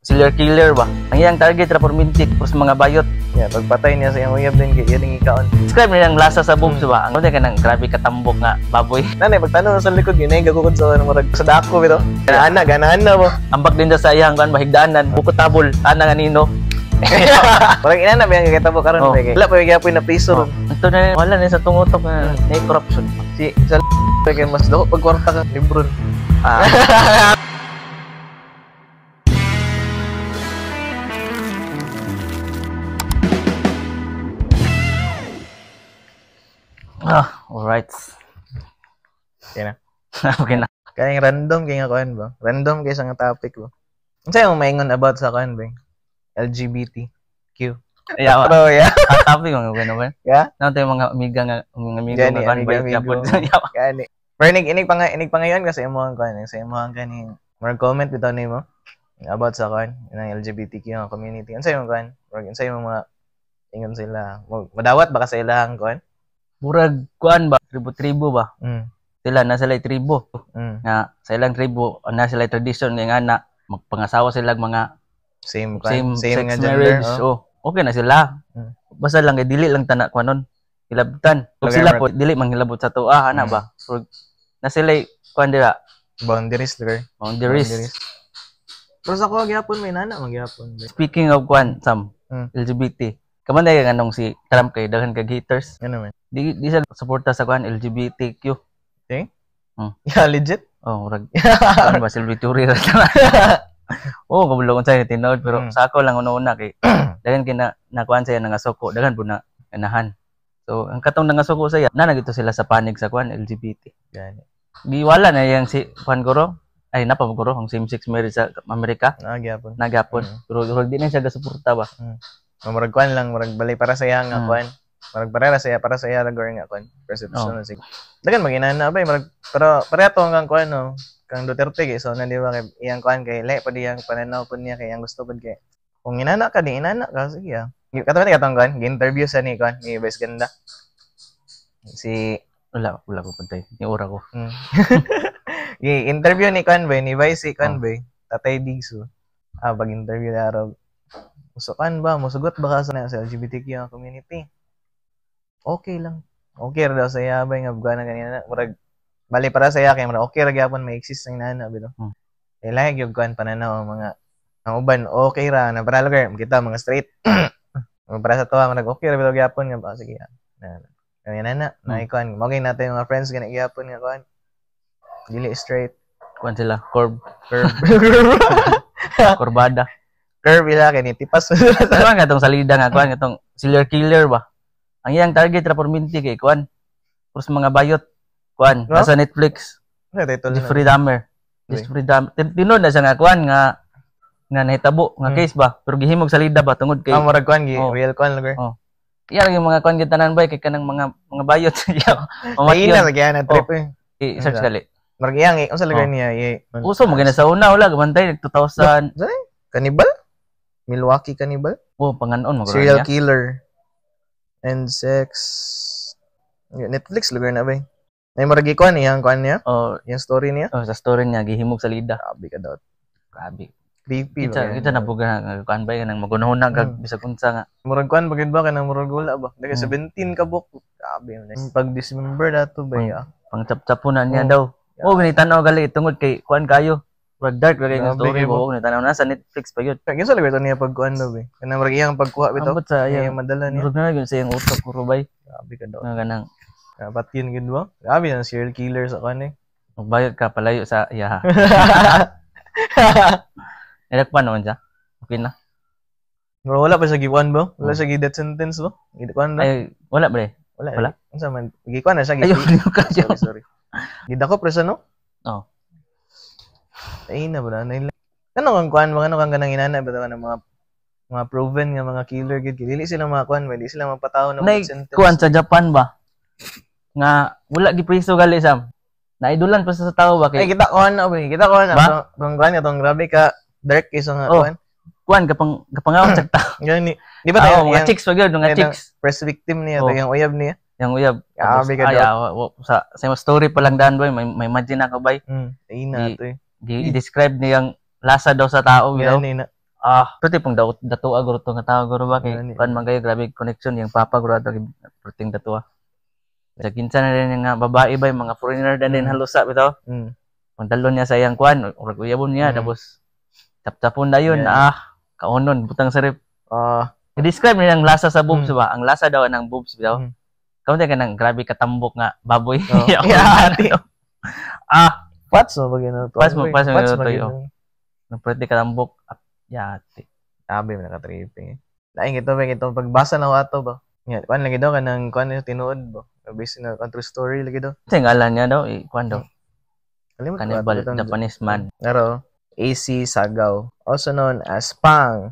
Serial killer ba? Ang iyang target ra permintik pros mga bayot. Yeah, pagpatay niya sa iyang uyab din kay iyang ikaon. Describe nilang lasa sa boobs ba? Ang ka nang grabe katambok nga baboy. Nanay pagtanaw sa likod yun ay gagukod sa murag sa dako bitaw. Ganahan na, ganahan na mo. Ambak din sa iyang kuan bahigdaanan, bukod tabol, ana nga nino. Parang ina na ba yung kakita mo karon Oh. kay. Wala pa gyapon na piso ron. Ito na wala na sa tungutok na na corruption. Si sa kay mas dako pag kwarta ka libron. Ah. Ah, alright. Okay na. Okay na. Kaya random kay nga kuan ba? Random kay sa nga topic ba? Unsa yung maingon about sa kuan ba? LGBTQ. Yeah, Pero yeah. topic mga gano ba? Yeah. Nato yung mga amiga nga mga amigo Gani, nga kuan ba amiga, yapon. amigo. Gani. Pero inig pa ngayon kasi imo ang kuan, sa imo ang kaning more comment bitaw nimo about sa kuan ng LGBTQ nga community. Unsa yung kuan? Murag unsa yung mga ingon sila? Madawat ba ka sa ilahang kuan? Murag kuan ba? Tribo-tribo ba? Sila na sila tribo. Nga sa ilang tribo na sila tradition nga na magpangasawa sila mga Same kuan, same, same sex nga gender. marriage. Oh. Oh, okay na sila. Basta lang kay dili lang tanak kuanon. Hilabtan. Kung Lagay sila mo- po dili manghilabot sa tuwa ana ba. So, na sila kuan dira Boundaries lugar. boundaries. Boundaries. Pero sa ko gyapon may nana magyapon. Speaking of kuan Sam, LGBT. Kamanday nga nung si Trump kay daghan kag haters. Ano man? Di siya suporta sa kuan LGBTQ. Okay? Yeah, legit. Oh, murag kuan ba Silvituri ra ta. Oh, kabalo kon sa tinuod pero sa ako lang una-una kay daghan kay na nakuan siya nangasuko, daghan po na ganahan. So, ang katong nangasuko siya, na nagito sila sa panig sa kuan LGBT. Gani. Giwala na yang si kuan guro. Ay napa guro ang same sex marriage sa Amerika Na gyapon. nagapon. Pero murag di na siya gasuporta ba. Murag kuan lang, murag balay para sa iya nga kuan. Murag para sa iya lugar nga kuan. Perception na sig. Dagan maginana ba murag pero pareha to hanggang kuan no. Kang Duterte kay so na di ba kay iyang kuan kay lahi pa diyang pananaw pud niya kay iyang gusto pud kay kung inana ka di inana ka sige ah. Kato ni katong kuan, gi-interview sa ni kuan ni Vice Ganda. Si Wala, wala ko pantay. Ni ora ko. Gi-interview ni kuan ba ni Vice si kuan ba Tatay Digso. Ah, pag-interview na araw. Musukan ba? Musugot ba ka sa LGBTQ nga community? Okay lang. Okay ra daw sa iya ba nga buga na ganina. Murag bali para sa iya kay murag okay ra gyapon may exist ng nana bitaw. Kay lahi gyud kuan pananaw ang mga ang uban okay ra na para lugar kita mga straight. Para sa tuwa murag okay ra bitaw gyapon nga ba sige. Na. Kaya nana, na kuan mo kay natin mga friends gani gyapon nga kuan. Dili straight. Kuan sila, curve. Curve. Kurbada. Curve ila kay ni tipas. Kuan nga tong salida nga kuan katong serial killer ba. Ang iyang target ra perminti kay kuan. Pros mga bayot. Kuan No? nasa Netflix. Ano title na? Jeffrey Dahmer. Okay. Jeffrey Dahmer. Tinuod na siya nga kuan nga nga nahitabo nga case ba pero gihimog salida ba tungod kay Ah, murag kuan gi Oh. real kuan lugar. Oh. Iya lagi mga kuan gid tanan bay kay kanang mga bayot. Ay na lagi na trip eh. I-search Ano? gali. Murag iyang unsa lugar Oh. niya? Uso mo gina sa una wala gabantay nag 2000. Cannibal? Milwaukee Cannibal? Oh, panganon mo Serial killer and sex. Netflix lugar na ba eh? Ay murag kuan iyang kuan niya, Oh, iyang story niya. oh, sa story niya gihimog salida. Grabe ka daw. Grabe. Creepy Kita ba? kita na buga nga kuan bay nang magunahuna kag bisag unsa nga. Murag kuan bagid ba kanang murag wala ba? Daga 17 ka buk. Grabe man. Pag December na to ba ya? Pangchap-chapunan niya Oh. daw. Oh, gani tan-aw gali tungod kay kuan kayo. Murag dark lagi nga Grabe story kayo ba gani tan-aw na sa Netflix pa yun. Kaya sa lugar to niya pagkuan daw ba? Kanang murag iyang pagkuha bitaw. Ambot sa Iyang iyang madala niya. murag na gyud sa iyang utok puro bay. Grabe ka daw. Nga kanang Dapat yun gid ba? Grabe ang serial killer sa kuan eh. magbayot ka palayo sa iya. Nilak pa naman siya. Okay na. Pero wala pa siya gikuan ba? Wala siya gi death sentence ba? Gikuan na. Ay, wala bre. Wala. Wala? Unsa man? Gikuan na siya Ayaw, gi. ka Sorry, sorry. Gidako pre siya no? Oh. Ay na ba na. Ano kang kuan ba? Ano kang ganang inana ba ng mga proven nga mga killer gid dili sila mga kuan ba? Dili sila mapataw ng Nay, death sentence. kuan sa Japan ba? Nga wala gipriso gali Sam. Naidulan pa sa tao ba Ay kay kita kuan na ba? Kita kuan na Ba? tong kuan tong grabe ka dark kaysa nga Oh. kuan. Kuan kapang kapangaon sa tao. Gani. Di ba tayo Oh, mga chicks pa gyud, mga Ay, chicks. first victim niya Oh. to yung uyab niya. Yang uyab. Grabe ka Ay, daw. sa story pa lang daan boy, may imagine ako bay. Ay na to eh. Di describe niyang lasa daw sa tao, bitaw. Gani na. Ah, pwede pong daw datua guro to nga tao guro ba kay Gani. Kuan man kayo, grabe connection yung papa guro ato perting datua. Sa kinsa na rin nga babae ba, yung mga foreigner na din halos sa bitaw. Pangdalon niya sa iyang kuan, urag uyabon niya tapos tap-tapon na yun. Ah, kaunon butang sa ref. I-describe niya ang lasa sa boobs ba? Ang lasa daw ng boobs bitaw. Kaunti ka ng grabe katambok nga baboy. Oh. Yeah, ah, Pats mo pag ino. Pats mo, Pats ito, mo yo. Nang pwede katambok. Ah, yati. Sabi mo nakatripping. Lain ito ba itong pagbasa na ato ba? Nga, kuan lagi daw kanang kuan yung tinuod ba? Based na true story lagi daw. Kasi ngalan niya daw, eh, kuan daw, Kalimot ko cannibal ato itong- Japanese man. Pero AC Sagaw, also known as Pang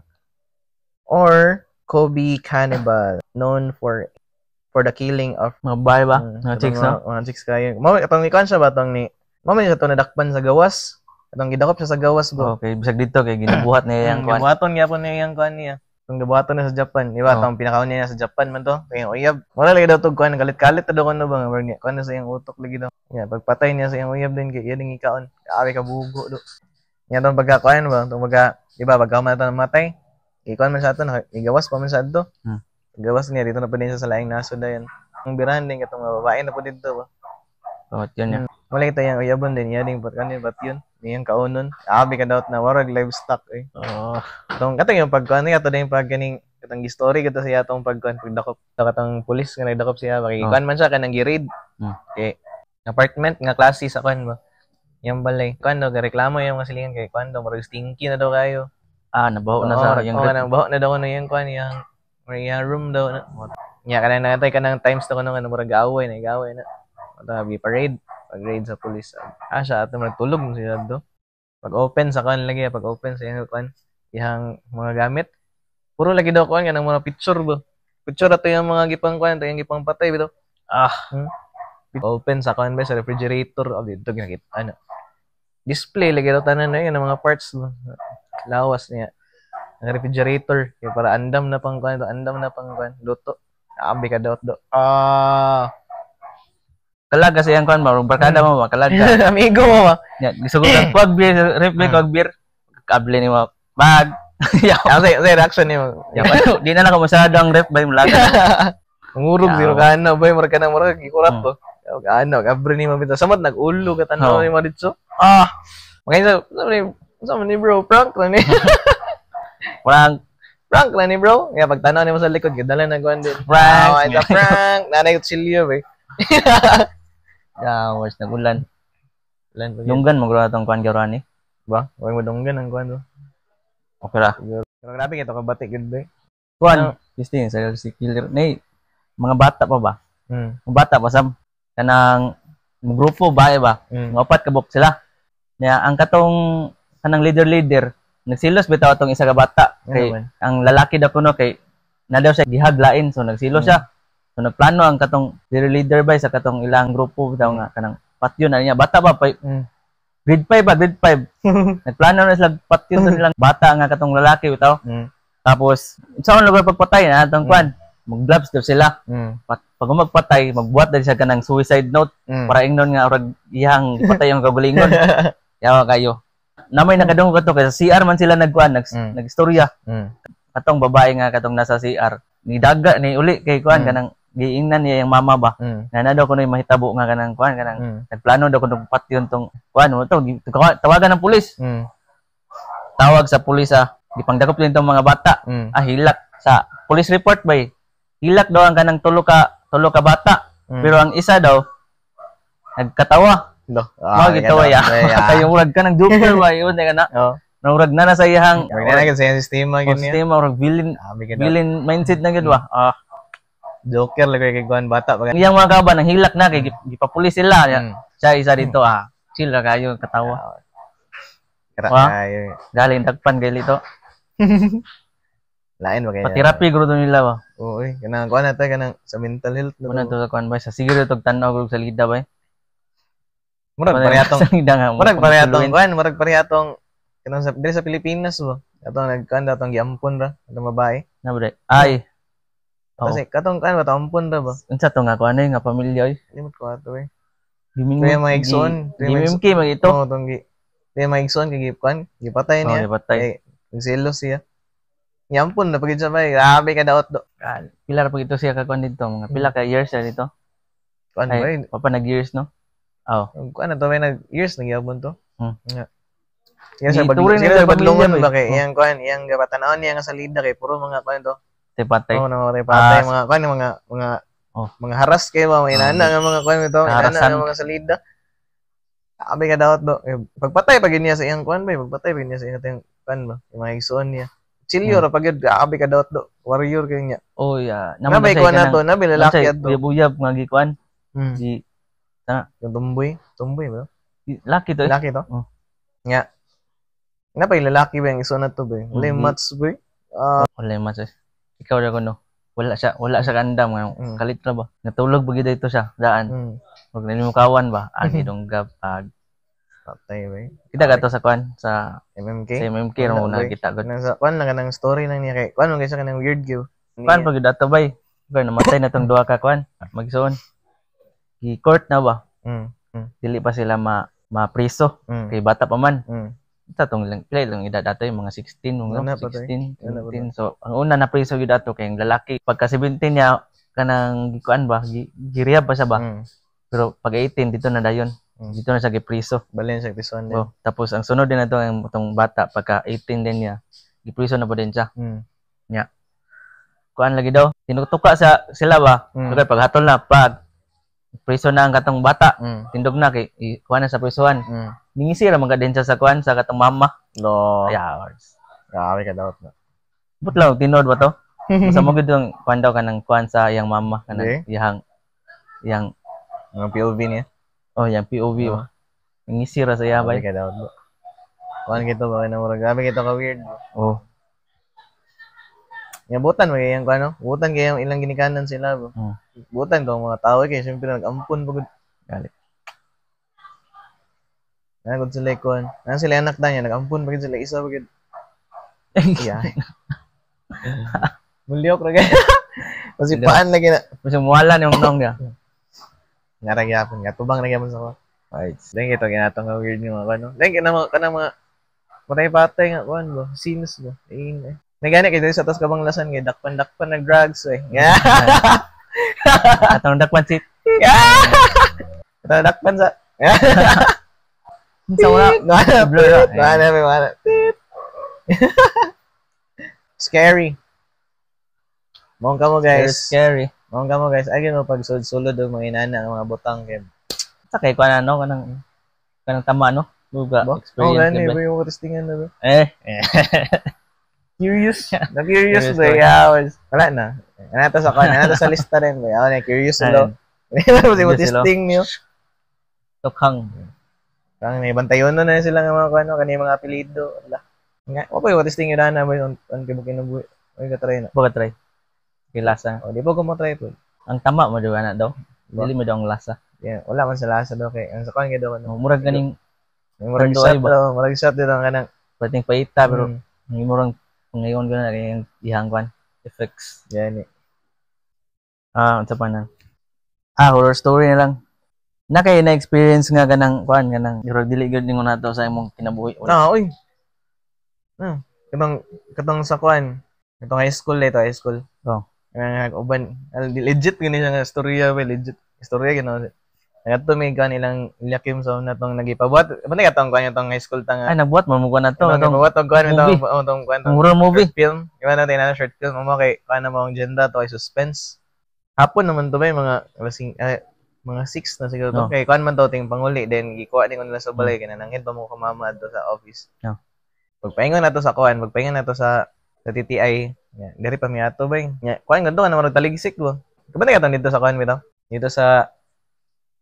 or Kobe Cannibal, known for the killing of Mga babae ba? Mga chicks, no? Mga chicks kayo. Mao katong ni kuan siya ba tong ni Mao man siya tong nadakpan sa gawas. Katong gidakop siya sa gawas ba? Okay, bisag dito kay ginabuhat niya yung kuan. Gibuhaton gyapon niya yung kuan niya. Kung gibuhaton niya sa Japan, di ba? Oh. Tong pinakaon niya sa Japan man to. Kaya uyab. Wala lagi daw tog kuan kalit-kalit na daw kuno ba nga niya. Kuan na sa iyang utok lagi daw. Ya, pagpatay niya sa iyang uyab din kay iya ding ikaon. Grabe ka bugo do. Nya tong pagka kuan ba, tong pagka, di ba, pagka man ato namatay, ikuan man sa ato, igawas pa man sa ato. Gawas niya dito na pa din siya sa laing nasod dayon. Ang birahan din katong mga babae na po dito ba. Oh, yun niya. Wala kita yung uyabon din, iya ding pat kanin bat yun. Iyang kaunon. Abi ka daw na warag livestock eh. Oh. Tong katong yung pagkuan niya ato din pag ganing katong story kato siya atong pagkuan pagdakop katong pulis nga nagdakop siya Oh. kay kuan man siya kanang gi-raid. Kay apartment nga klase sa kuan ba. Yang balay kuan daw gareklamo yung mga silingan kay kuan daw murag stinky na daw kayo. Ah, nabaho na sa Oo, yung oo, kanang baho na daw kuno yung kuan yang yang room daw na. Nya kanang natay kanang times na kuno nga murag gaaway na gaaway na. Ato gi parade pag raid sa pulis. Ah, siya ato nagtulog mo siya do. Pag open sa kuan lagi, pag open sa iyang kuan, iyang mga gamit. Puro lagi daw kuan kanang mga picture ba. Picture ato yung mga gipang kuan, ato yung gipang patay bitaw. Ah. Open sa kuan ba sa refrigerator, oh, dito ginakita ano. Display lagi daw tanan na yun, ang mga parts ba. Lawas niya. Ang refrigerator kay para andam na pang kuan, andam na pang kuan, luto. Abi ka daw do. Ah. Kalag kasi ang kuan ba, barkada mo ba, kalag ka. Amigo mo ba? Ya, gusto ko kang kuwag beer, ref kuwag beer. Kable ni mo. Bag. Ya, Ah, say reaction niyo. ya, di na na masyado ang ref ba yung laga. Ngurog Yeah. zero ka na, boy, murag ka na, murag gikurat Hmm. to. Ano, kabre ni mabita. Samot nag-ulo ka tanaw Oh. ni Maritso. Ah. Mga sa ni bro, prank lang ni. Prank, Prank lang ni bro. Kaya pag tanaw ni mo sa likod, gidala na kuan din. Prank. Ah, ito prank. Nanay kutsilyo, boy. Ya, was nagulan. Lan pag Dunggan mo atong kuan garon ni. ba? Huwag mo dunggan ang kuan do. Okay ra. Pero grabe kito kabati gud boy. Kuan, Christine, sa si killer ni mga bata pa ba? Mga bata pa sam kanang grupo ba eh ba? Mga upat ka buok sila. Nya ang katong kanang leader-leader nagsilos bitaw atong isa ka bata Ano kay man? ang lalaki daw kuno kay na daw siya gihaglain, so nagsilos siya. So nagplano ang katong leader leader ba sa katong ilang grupo bitaw nga kanang patyon na niya bata ba pa, grade 5 ba, grade 5. Nagplano na sila patyon sa nilang bata nga katong lalaki bitaw. Tapos sa lugar pagpatay na atong kwan, mag-gloves daw sila. Pag magpatay, magbuhat dahil siya kanang suicide note para ingnon nga orag iyang patay ang kagulingon. Yawa kayo. Namay nakadungog kato kay sa CR man sila nagkuan, nagstorya. Katong babae nga katong nasa CR ni daga ni uli kay kuan kanang giingnan niya yung mama ba. Na na daw kuno yung mahitabo nga kanang kuan kanang nagplano daw kuno patyon tong kuan mo to tawagan ng pulis. Tawag sa pulis ah, gipangdakop din tong mga bata. Ah, hilak sa police report bay. Hilak daw ang kanang tulo ka bata. Pero ang isa daw nagkatawa. Lo. Mao gitawa ya. Kayo murag ka ng joker ba yun nga na. Oh. Murag na na sa iyang Murag na na sa iyang sistema ganyan. Sistema murag villain Abi ka daw. villain mindset na gid ba. Ah, Joker lagi kay kuan bata pag ang iyang mga kaban ang hilak na kay gipapulis sila. Siya isa dito ah. Chill ra kayo katawa. Kara Wa? kayo. Galing dagpan kay lito. Lain ba kaya? Patirapi guro to nila ba. Oo, eh. Kanang kuan na tayo kanang sa mental health na Muna to. to sa kuan ba sa siguro tog tan-aw guro sa lida ba. Murag pareha tong Sa lida nga. murag pareha tong kuan, murag pareha tong kanang sa diri sa Pilipinas ba. Atong nagkuan atong giampon ra atong babae. Na bre. Ay. Oo. Kasi katong kuan ba ampon ra ba? Unsa to nga kuan nga pamilya oy. Limot ko ato eh. Gimin Kaya mga igsoon, kaya mga Gimimki mag ito. Oo, tong gi. Kaya mga igsoon kay gikuan, gipatay Oh, niya. gipatay. Eh, Nagselos siya. Yampon na pagid siya bay. Grabe ka daot do. Pila ra pag ito siya kakuan dito, mga pila ka years siya dito. Kuan bay. Ay, pa nag years, no? Oh. Kuan na to bay, nag years nagyabon to. Nga. Siya sa Ni bag turing siya nila sa sa pamilya, badlongon bay. Ba kay iyang kuan, iyang gapatanawon niya nga salida kay puro mga kuan to. Patay. Oo, oh, patay Ah, mga kuan, mga mga mga haras kay ba, mga inana nga mga kuan ito, inana Kaharasan. Nga mga salida. Grabe ka daot do. Eh, pagpatay pag niya sa iyang kuan bay, pagpatay pag niya sa iyang kuan ba, yung mga igsuon niya. Chilyo ra pag yun, grabe ka daot do. Warrior kay niya. Oh, yeah. Na bay kuan na to, na bay lalaki ato. Buyab nga gikuan. Si Yung tumboy, tumboy ba? Laki to, eh. Lalaki to? Oh. Nga. Na bay lalaki ba yung igsuon na to bay? Wala yung mats bay. Wala yung match, eh. Ikaw ra kuno. Wala siya kandam nga. Kalit ra ba? Natulog ba gid ito siya daan. Wag na nimo kawan ba? Agi dong gapag. Patay bay. Kita ka to sa kuan sa MMK. Sa MMK Wala, ra mo na boy. kita gud. Nang sa kuan lang kanang story lang niya kay kuan man kay siya kanang weird gyud. Kuan pag ato bay. Kuan namatay na tong duha ka kuan. Magsuon. Gi court na ba? Dili pa sila ma mapriso kay bata pa man. Sa tong lang pila lang edad ato, yung mga 16, mga Wala pa to, eh. 16, Wala pa 17. So ang una na priso gyud ato kay ang lalaki pagka 17 niya kanang gikuan ba, girehab pa siya ba. Pero pag 18 dito na dayon. Dito na siya gipriso. Balen siya prison din. Oh, tapos ang sunod din ato ang itong bata pagka 18 din niya, gipriso na po din siya. Kuan lagi daw, tinutuka sa sila ba? Okay, pag hatol na pag priso na ang katong bata, tindog na kay kuan na sa prisuhan. Ningisi ra man ka din siya sa kuan sa katong mama. Lo. Ayars. Grabe ka daot na. But lang tinuod ba to? Basta mo gid ang kuan daw kanang kuan sa iyang mama kanang iyang iyang Mga POV niya. Oh, iyang POV ba. Ningisi ra sa iya Grabe bay. Ka daot ba. Kuan kito ba kanang murag grabe kito ka weird. Oh. Nga butan ba kay kuan no? Butan kay yung ilang ginikanan sila ba. Butan to ang mga tao kay syempre nag-ampon pagod. Galit. Nagod sila kuan. Nang sila anak na niya nag-ampon pagod sila isa pagod. Yeah. Mulyok ra kay. Masipaan lagi na. Basta muwala ni nong niya. Nga ra gyapon, nga tubang ra gyapon sa ko. Right. Then kito ginatong nga weird nga mga kuan no. Then kana mga kanang mga patay-patay nga kuan ba, scenes ba. Ayun eh. Nagani kay diri sa tas kabanglasan kay dakpan-dakpan nag drugs eh. Yeah. Atong dakpan si Katong dakpan sa sa wala. Wala, Blur ra. wala, wala. Scary. Mong kamo Very guys. scary. Mong kamo guys. Ay mo pag sulod-sulod og mga inana ang mga butang kay. Sa kay kuan ano kanang kanang tama no. Buga Ba? Oh, experience gani gid ba? ba yung testingan na ba? Eh. Curious. Na curious Curious ba? ba? Yeah, wala na. Anata sa kan, anata sa lista rin ba? Ako na curious lo. Kasi mo Curious sila. testing niyo. Tukhang. Kang may bantayon na sila nga mga kuno kani mga apelyido. Wala. Nga, wa pa yung testing yun na ba yung on kay kinabuhi. Oy ka try na. Buga try. Kay lasa. Oh, di ba ko mo try po? Ang tama mo di ba na daw? Ba? Dili mo daw ang lasa. Yeah, wala man sa lasa daw kay ang sa kuan kay daw ano. Oh, murag ganing Murag Tanduay shot ba? daw, murag shot daw kanang pating paita pero ang imurang ngayon gana kay ang ihang kwan effects. Yan eh. Ah, unsa pa na? Ah, horror story na lang. Na kay na experience nga kanang kwan kanang murag dili gyud ningon nato sa imong kinabuhi. Wala. Ah, oy. Ah, katong katong sa kuan. Katong high school eh, to high school. Oh. Kanang uban, legit gani siya nga istorya ba, legit. Istorya gino. Ngadto may kuan ilang ilyakim sa una tong nagipabuhat. Bantay katong kuan tong high school ta nga. Ay, nagbuhat mo mo na to Katong atong gipabuhat og kuan movie. itong oh, tong kuan Ang horror movie. short film. Iba na tayo na short film. Mo kay kuan na mo ang genre to kay suspense. Hapon naman to ba yung mga lasing mga 6 na siguro to. Oh. Kay kuan man to ting panguli then gikuha ni ko nila sa balay kay nanangin pa mo kamama adto sa office. Oh. Pagpaingon na to sa kuan, pagpaingon na to sa sa TTI. Nya, diri pa mi ato ba. Nya, kuan ganto na marag taligsik ba. Kabantay ka dito sa kuan bitaw. Dito sa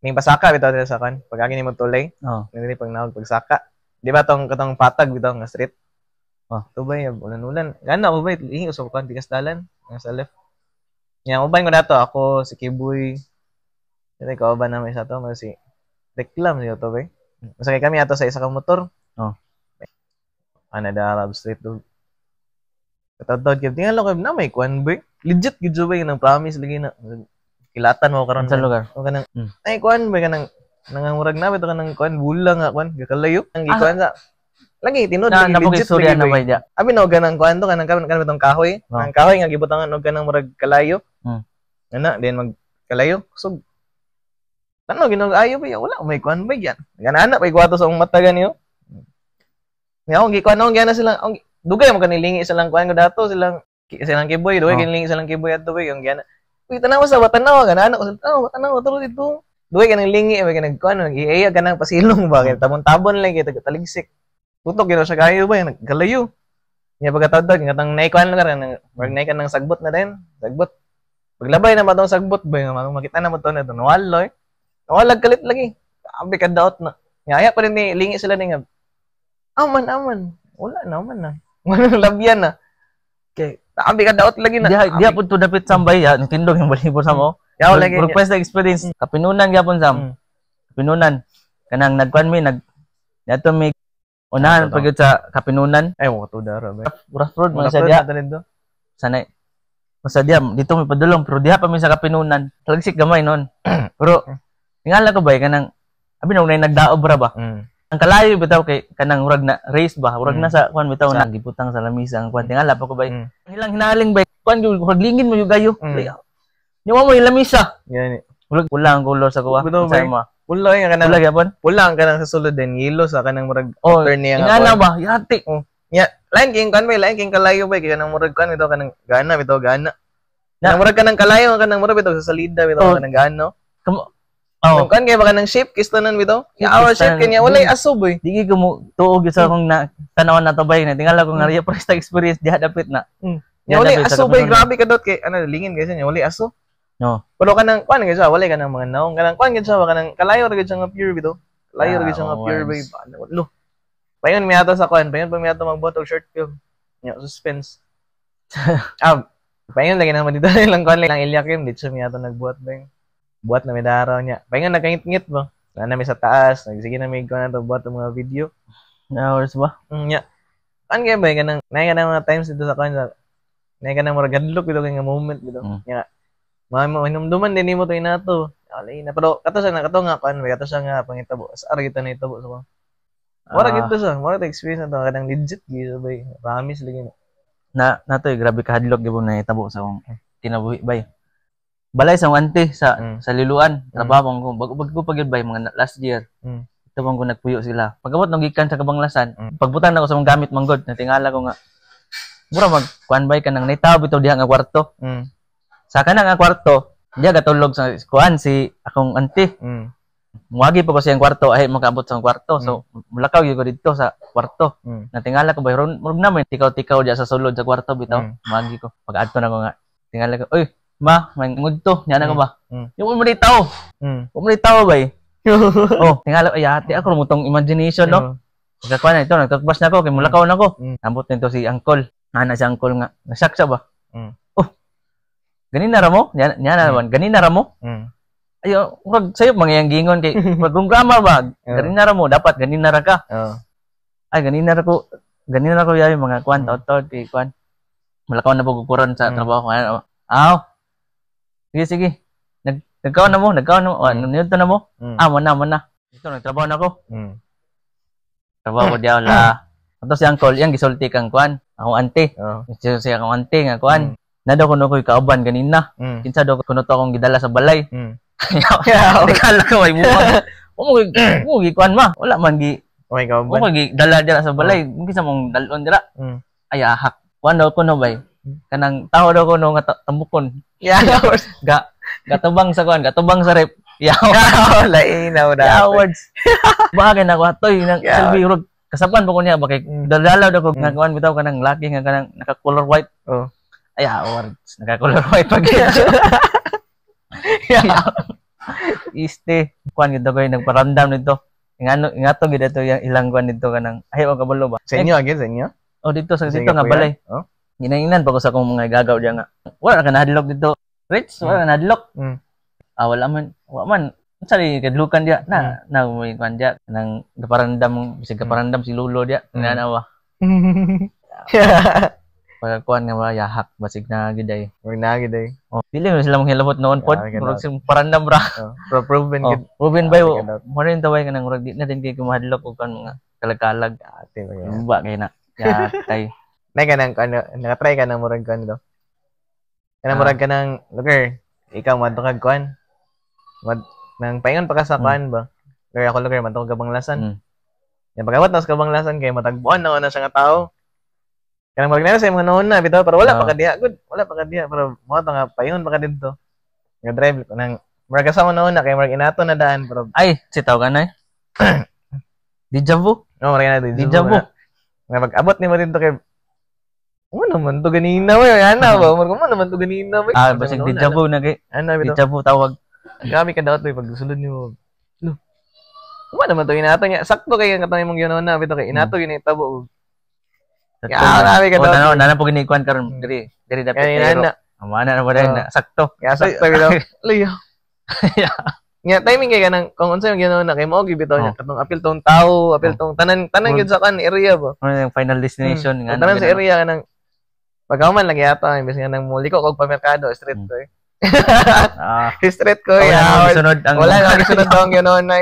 ning pasaka bitaw dito sa kuan. Pag agi nimo tulay, Oh. diri pag nahog pagsaka. Di ba tong katong patag bitaw nga street? Oh. Ito ba yung ulan-ulan? Gana ako ba? Ihi usap ko, tigas dalan. Nga sa left. Yan, uban ko na to. Ako, si Kibuy. Ito, ikaw ba naman isa to? Mga si Reklam siya to ba? Masakay kami ato sa isa ka motor. Oh. Ana da Arab Street do. Katadtad kay tingnan lang na may kuan ba? Legit gid ba yung promise lagi na. Kilatan mo karon. Sa lugar. O kanang ay kuan ba kanang nangamurag na bitaw kanang kuan bula nga kuan gakalayo ang gikuan sa Lagi tinuod Na lagi na legit istorya lagi na bay. Bay dia. Abi na og kanang kuan to, kanang kanang kanang itong kahoy. Oh. Ang kahoy nga gibutangan og kanang murag kalayo. Ana, then mag kalayo kusog. Tanaw ginog ayo ba, wala may kuan ba yan. Ganana pa igwato sa akong mata ganiyo. Nga akong gikuan akong gana silang akong dugay mo kanilingi silang kuan ko dato silang silang kiboy dugay kanilingi silang kiboy adto bay yung gana. Uy, tanaw sa tanaw gana ko tanaw tanaw turo dito. Dugay kanang lingi bay kanang kuan nag-iaya kanang pasilong ba kay tabon-tabon lang kay taligsik. Tutok gino siya kayo ba nagkalayo. Nya pagkatawag nga tang naikuan lugar nang murag naikuan ng sagbot na din, sagbot. Paglabay na ba tong sagbot ba nga makita na mo to na to nawala eh. Nawala kalit lagi. Abi ka daot na. Nga aya pa rin ni lingi sila ni nga. Aman aman. Wala na aman na. Wala na labyan na. Kay abi ka daot lagi na. Diha diha pud to dapit sambay ya, tindog yung balhibo sa mo. Yaw lagi. Murag first experience kapinunan gyapon sam. Kapinunan kanang nagkuan mi nag dato mi unahan Ano pa gyud sa Kapinunan. Ay mo to dara ba. Rough road man Mga sa diha. dito. Sanay. Basta diha dito mi padulong pero diha pa mi sa Kapinunan. Talagsik gamay noon. Pero tingala ko bay kanang abi na unay nagdaob ra ba. Ang kalayo bitaw kay kanang murag na race ba, murag na sa kuan bitaw na gibutang sa lamisa ang kuan, tingala pa ko bay. Hilang hinaling bay kuan gyud murag lingin mo yung gayo. Di mo yung lamisa. Gani. Murag pula ang color sa kuha. Bitaw, Sa bay. mo. Pula nga kanang Pula gyapon. Pula ang kanang sa sulod din yelo sa kanang murag Oh, turn niya nga. ingana ba? Yati. Nya, lain king kuan bay, lain king kalayo bay kay kanang murag kuan bitaw kanang gana bitaw gana. Na- Kanang murag kanang kalayo kanang murag bitaw sa salida bitaw kanang gano. Kamo. Oh. Oh, Kuan kay ba kanang shape kistanan bitaw? Shape Ya, our shape kistanan. kanya walay aso boy. Di ko mo tuog sa akong na tanawan na to bay na tingala ko nga riya first experience diha dapit na. Nya walay Diha dapit sa aso bay, Kapinunan. grabe ka dot kay ano lingin kay siya nya walay aso. No. Pero kanang kuan kay siya walay kanang mga naong kanang kuan gid siya ba kanang kalayo ra gid siya nga pure bitaw. Kalayo ra gid siya nga Ah, pure bay. words. Ano, lo. Payon mi ato sa kuan, payon pa mi ato magbuhat og short film. Nya suspense. Ah, payon lagi naman dito lang kuan lang Eliakim dito siya mi ato nagbuhat ba. Buhat na mi daraw niya. Payon nagkangit-ngit ba. Na nami sa taas, nagsige na mi kuan ato buhat og mga video. Hours ba? Nya. Kuan kay ba kanang nay kanang mga times dito sa kuan sa nay kanang murag hadlok bitaw kay nga moment bitaw. Nya. Mga mo hinumduman din nimo to inato. Alay na pero kato sa na kato nga kuan ba kato siya nga pangitabo. Sa ara kita na itabo sa kuan. Mura Ah. gid to siya. Mura ta experience na to kanang legit gid siya bay. Promise lagi na. Na natoy grabe kahadlok gyud na itabo sa akong kinabuhi bay. Balay sa akong auntie sa sa Liloan, trabaho ko bago bago pa gyud bay mga last year. Ito bang ko nagpuyo sila. Pagabot nung gikan sa Kabanglasan, pagbutang na ko sa mong gamit manggod, natingala ko nga mura mag kuan bay kanang nitaw bitaw diha nga kwarto. Sa kanang nga kwarto, diha gatulog sa kuan si akong auntie. Muagi pa ko sa iyang kwarto, ay makaabot sa akong kwarto. So mulakaw gyud ko didto sa kwarto. Natingala ko ba ron murag na may tikaw-tikaw diha sa sulod sa kwarto bitaw. Muagi ko. Pag adto na ko nga tingala ko, "Uy, ma, may ngudto." Nya na ko ba? Yung mo ni tao. Mo ni tao bay. Oh, tingala ay ate ako mo tong imagination no. Pagkakuan na ito, nagtutbas na ako, kay mulakaw na ko. Ambot nito si uncle. Ana si uncle nga, nasak siya ba? Oh, ganina ra mo? Nya nya na naman, ganina ra mo? Ayo, murag sayo mangiyang gingon kay murag kung grammar ba? Ganina ra mo, dapat ganina ra ka. Ay, ganina ra ko, ganina ra ko yayo mga kuan, taod-taod kay kuan. Mulakaw na po kukuron sa trabaho ko. Ano, aw. Sige, sige. Nagkaon na mo, nagkaon na mo. Oh, nito na mo. Ah, mo na, mo na. Ito, nagtrabaho na ko. Trabaho ko diya la. Ato si uncle, iyang gisulti kang kuan. Akong auntie. Siya siya akong auntie nga kuan. Na daw kuno ko'y kauban ganina. Kinsa daw kuno to akong gidala sa balay. Tingala ko ay buwag. Mo gi kuan ma. Wala man gi Okay, kauban. mo gi dala dira sa balay. Kinsa mong dalon dira. Ay ahak. Kuan daw kuno bay. Kanang tao daw kuno nga tambukon. Ga gatubang sa kuan, gatubang sa rep. Yaw. Lain na wala. Yeah, words. Bagay na ko atoy nang silbi rog kasapan pa ko niya ba kay dalaw daw ko nga kuan bitaw kanang laki nga kanang naka color white. Ay, words. Naka color white pag Iste, kuan gid ko nagparamdam nito. Ingano ingato gid ato yang ilang kuan dito kanang ay wa kabalo ba. Sa inyo again, sa inyo? Oh, dito sa Sa dito inyo nga po yan? balay. Oh? Ginaingnan pa ko sa akong mga gagaw diya nga. Wala ka nahadlok dito. Rich, wala ka nahadlok. Ah, wala man. Wa man. Unsa di kadlukan diya na na may kuan diya nang gaparandam bisag gaparandam si Lulo diya. Nga na ba. Pagkakuan nga ba yahak basig na gid ay. Huwag na gid ay. Oh, dili man sila manghilabot noon pod. Yeah, Murag sing parandam ra. Oh, pro proven Oh, gid. proven by Ah, mo rin taway kanang murag di na din kay kumahadlok og kan mga Kalag-kalag. Ate ba yan? Ba kay na. Yatay. Nay ka nang ano, nakatry ka ng murag kuan do. Kanang murag ka ng lugar. Ikaw madto kag kuan. Mad nang paingon pa ka sa kuan ba. Lugar ako lugar madto ka Kabanglasan. Yan pagawat na sa Kabanglasan kay matagbuan na na siya nga tao. Kanang murag na sa imong noon na bitaw pero wala pa ka diha good. Wala pa ka diha pero mo to nga paingon pa ka didto. Nga drive nang murag ka sa noon na kay murag inato na daan pero Ay, si tawag ka na eh. Deja vu. No, murag na dito. Deja vu. Nga pag-abot nimo dito kay mo naman to ganina we, ana ba? Murag mo naman to ganina we. Ah, basig deja vu na kay. Ana bitaw. Deja vu tawag. Grabe ka daot pag sulod nimo. Lo. Mo naman to inato niya. Sakto kay ang katong imong ginuon na bitaw kay inato gyud itabo. Sakto Ya, na. grabe ka Oh, daot. tanaw, na po ginikuan karon diri. Diri dapat Kay pero. na. Amana na ba na sakto. Ya sakto bitaw. Luyo. Nya timing kay kanang kung unsa yung ginuon na kay mao gyud bitaw niya katong apil tong tao, apil tong tanan tanan gyud sa kan area ba. Ano yung final destination nga. Tanan sa area kanang pagkahuman lagi ata imbes nga nang muliko kog pamerkado street ko. Eh. Ah, Street ko wala ya. na sunod ang Wala na gisunod tong ginuon na.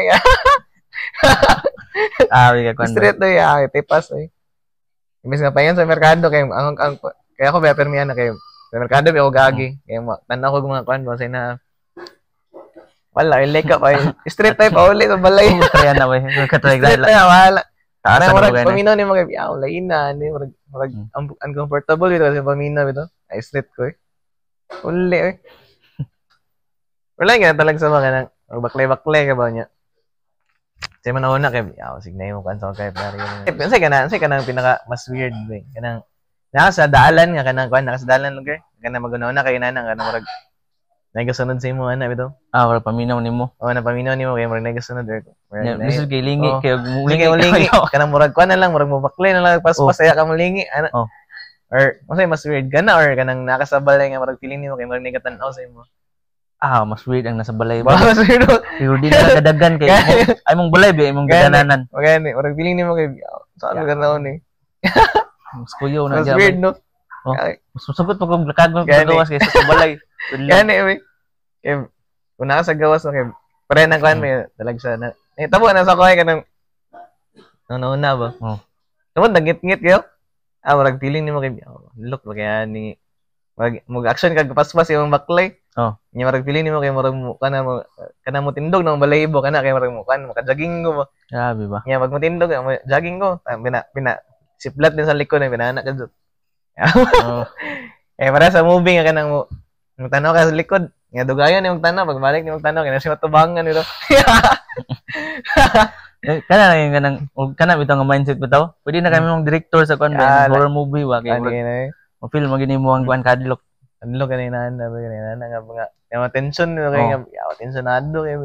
Ah, wala kuan. Street to ya, tipas eh. Imbes nga paingon sa merkado kay ang kaya ako ba permiyan na kay sa merkado ba ako gagi. Kay mo tan-aw ko mga kuan ba say na wala ay leka pa eh. Street type pa uli sa balay. Try na we. Katry Street na wala. Taas Parang na murag ba paminaw ni mga yaw lain na ni murag murag uncomfortable bitaw kasi paminaw bitaw. Ay street ko eh. Uli eh. Wala nga talag sa mga nang baklay-baklay ka ba niya. Sa man una kay yaw signay mo kan sa kay pare. Unsay ka nang pinaka mas weird ba eh? Kanang nasa daalan nga kanang kuan nasa daalan lugar kanang maguna kay nana kanang murag nagasunod sa imo ana bitaw. Ah, wala paminaw nimo. O napaminaw nimo kay murag nagasunod or murag Lisod kay lingi Oh. kay mulingi mulingi kanang murag kuan na lang murag mobaklay na lang paspas saya ka mulingi ana. Or unsay mas weird ka na or kanang nakasabalay nga murag feeling nimo kay murag nagatan-aw sa imo. Ah, mas weird ang nasa balay ba. Ba mas weird. Pero di na kadagan kay ay mong balay ba imong Gani. gadananan. Magani murag feeling nimo kay saan ka naon eh. Mas kuyo na Mas diya. weird no. Oh. Ay, Mas musugot pa kung kag Gani. gawas kaysa sa balay. gani we. Kay kung naka sa gawas no kay pare nang kuan may talag sa na. Eh tabo na sa kuhay kanang no na ba. Oh. Tamo nagngit-ngit kayo. Ah, murag feeling nimo kay oh, look ba kaya ni mag mag action kag paspas imong baklay. Oh. Nya murag feeling nimo kay murag mo kana mo tindog ng balahibo kana kay murag mo kan maka-jogging ko ba. Grabe ba? Nya pag mo tindog mo jogging ko, ah, bina bina siplat din sa likod na binana ka jud. Oh. Eh para sa movie nga kanang mo tanaw ka sa likod. Nga dugayon imong tanaw pagbalik nimong tanaw kay na siya matubangan nito. Eh, kana na yung kanang og kana bitaw nga mindset bitaw. Pwede na kami mong director sa kuan ba Ah, horror movie ba kay Ano murag na eh. mo-feel mo gini mo ang kuan kadlok. Ano kanina na ba kanina na nga mga yung tension nito kay Oh. nga yaw tensionado kay.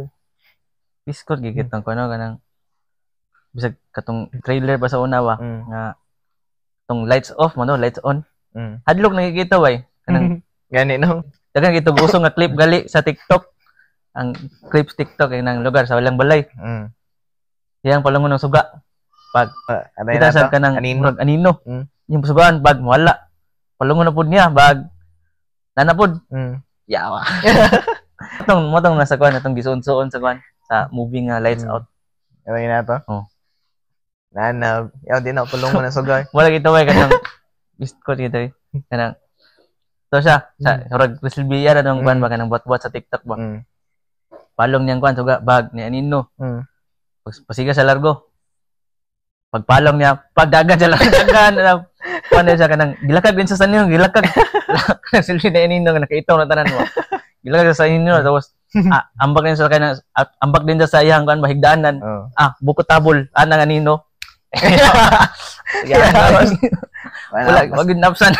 Biskot gigit ang kuan kanang bisag katong trailer pa sa una ba nga tong lights off man no, lights on. Hadlok nakikita bay. Kanang Gani no. daghan kito uso nga clip gali sa TikTok. Ang clips TikTok kay nang lugar sa walang balay. Iyang palungon ng suga. Atay Kita na sa to. kanang Anino. murag anino. Yung sugaan bag wala. Palungon na pud niya bag nana pud. Yawa. Atong motong nasa kuan atong gisuon-suon sa kuan sa movie nga Lights Out. Atay na to. Oh. Nana, yaw di na pulong mo na sugay. Wala kita way kanang biskot kita eh. Kanang to siya sa murag Crystal Villar anong kuan ba kanang buhat-buhat sa TikTok ba. Palong niyang kuan suga bag ni anino. Pasiga sa largo. Pagpalong niya, pagdagan sa largo, dagan na kuan siya kanang gilakag din sa sanyo, gilakag. Silbi na anino nga nakaitaw na tanan mo. Gilakag sa sanyo tapos ambak din sa kanang ambak din sa iyang kuan bahigdaanan. Oh. Ah, buko tabol, anang anino. Yeah, wala, wag yun napsan.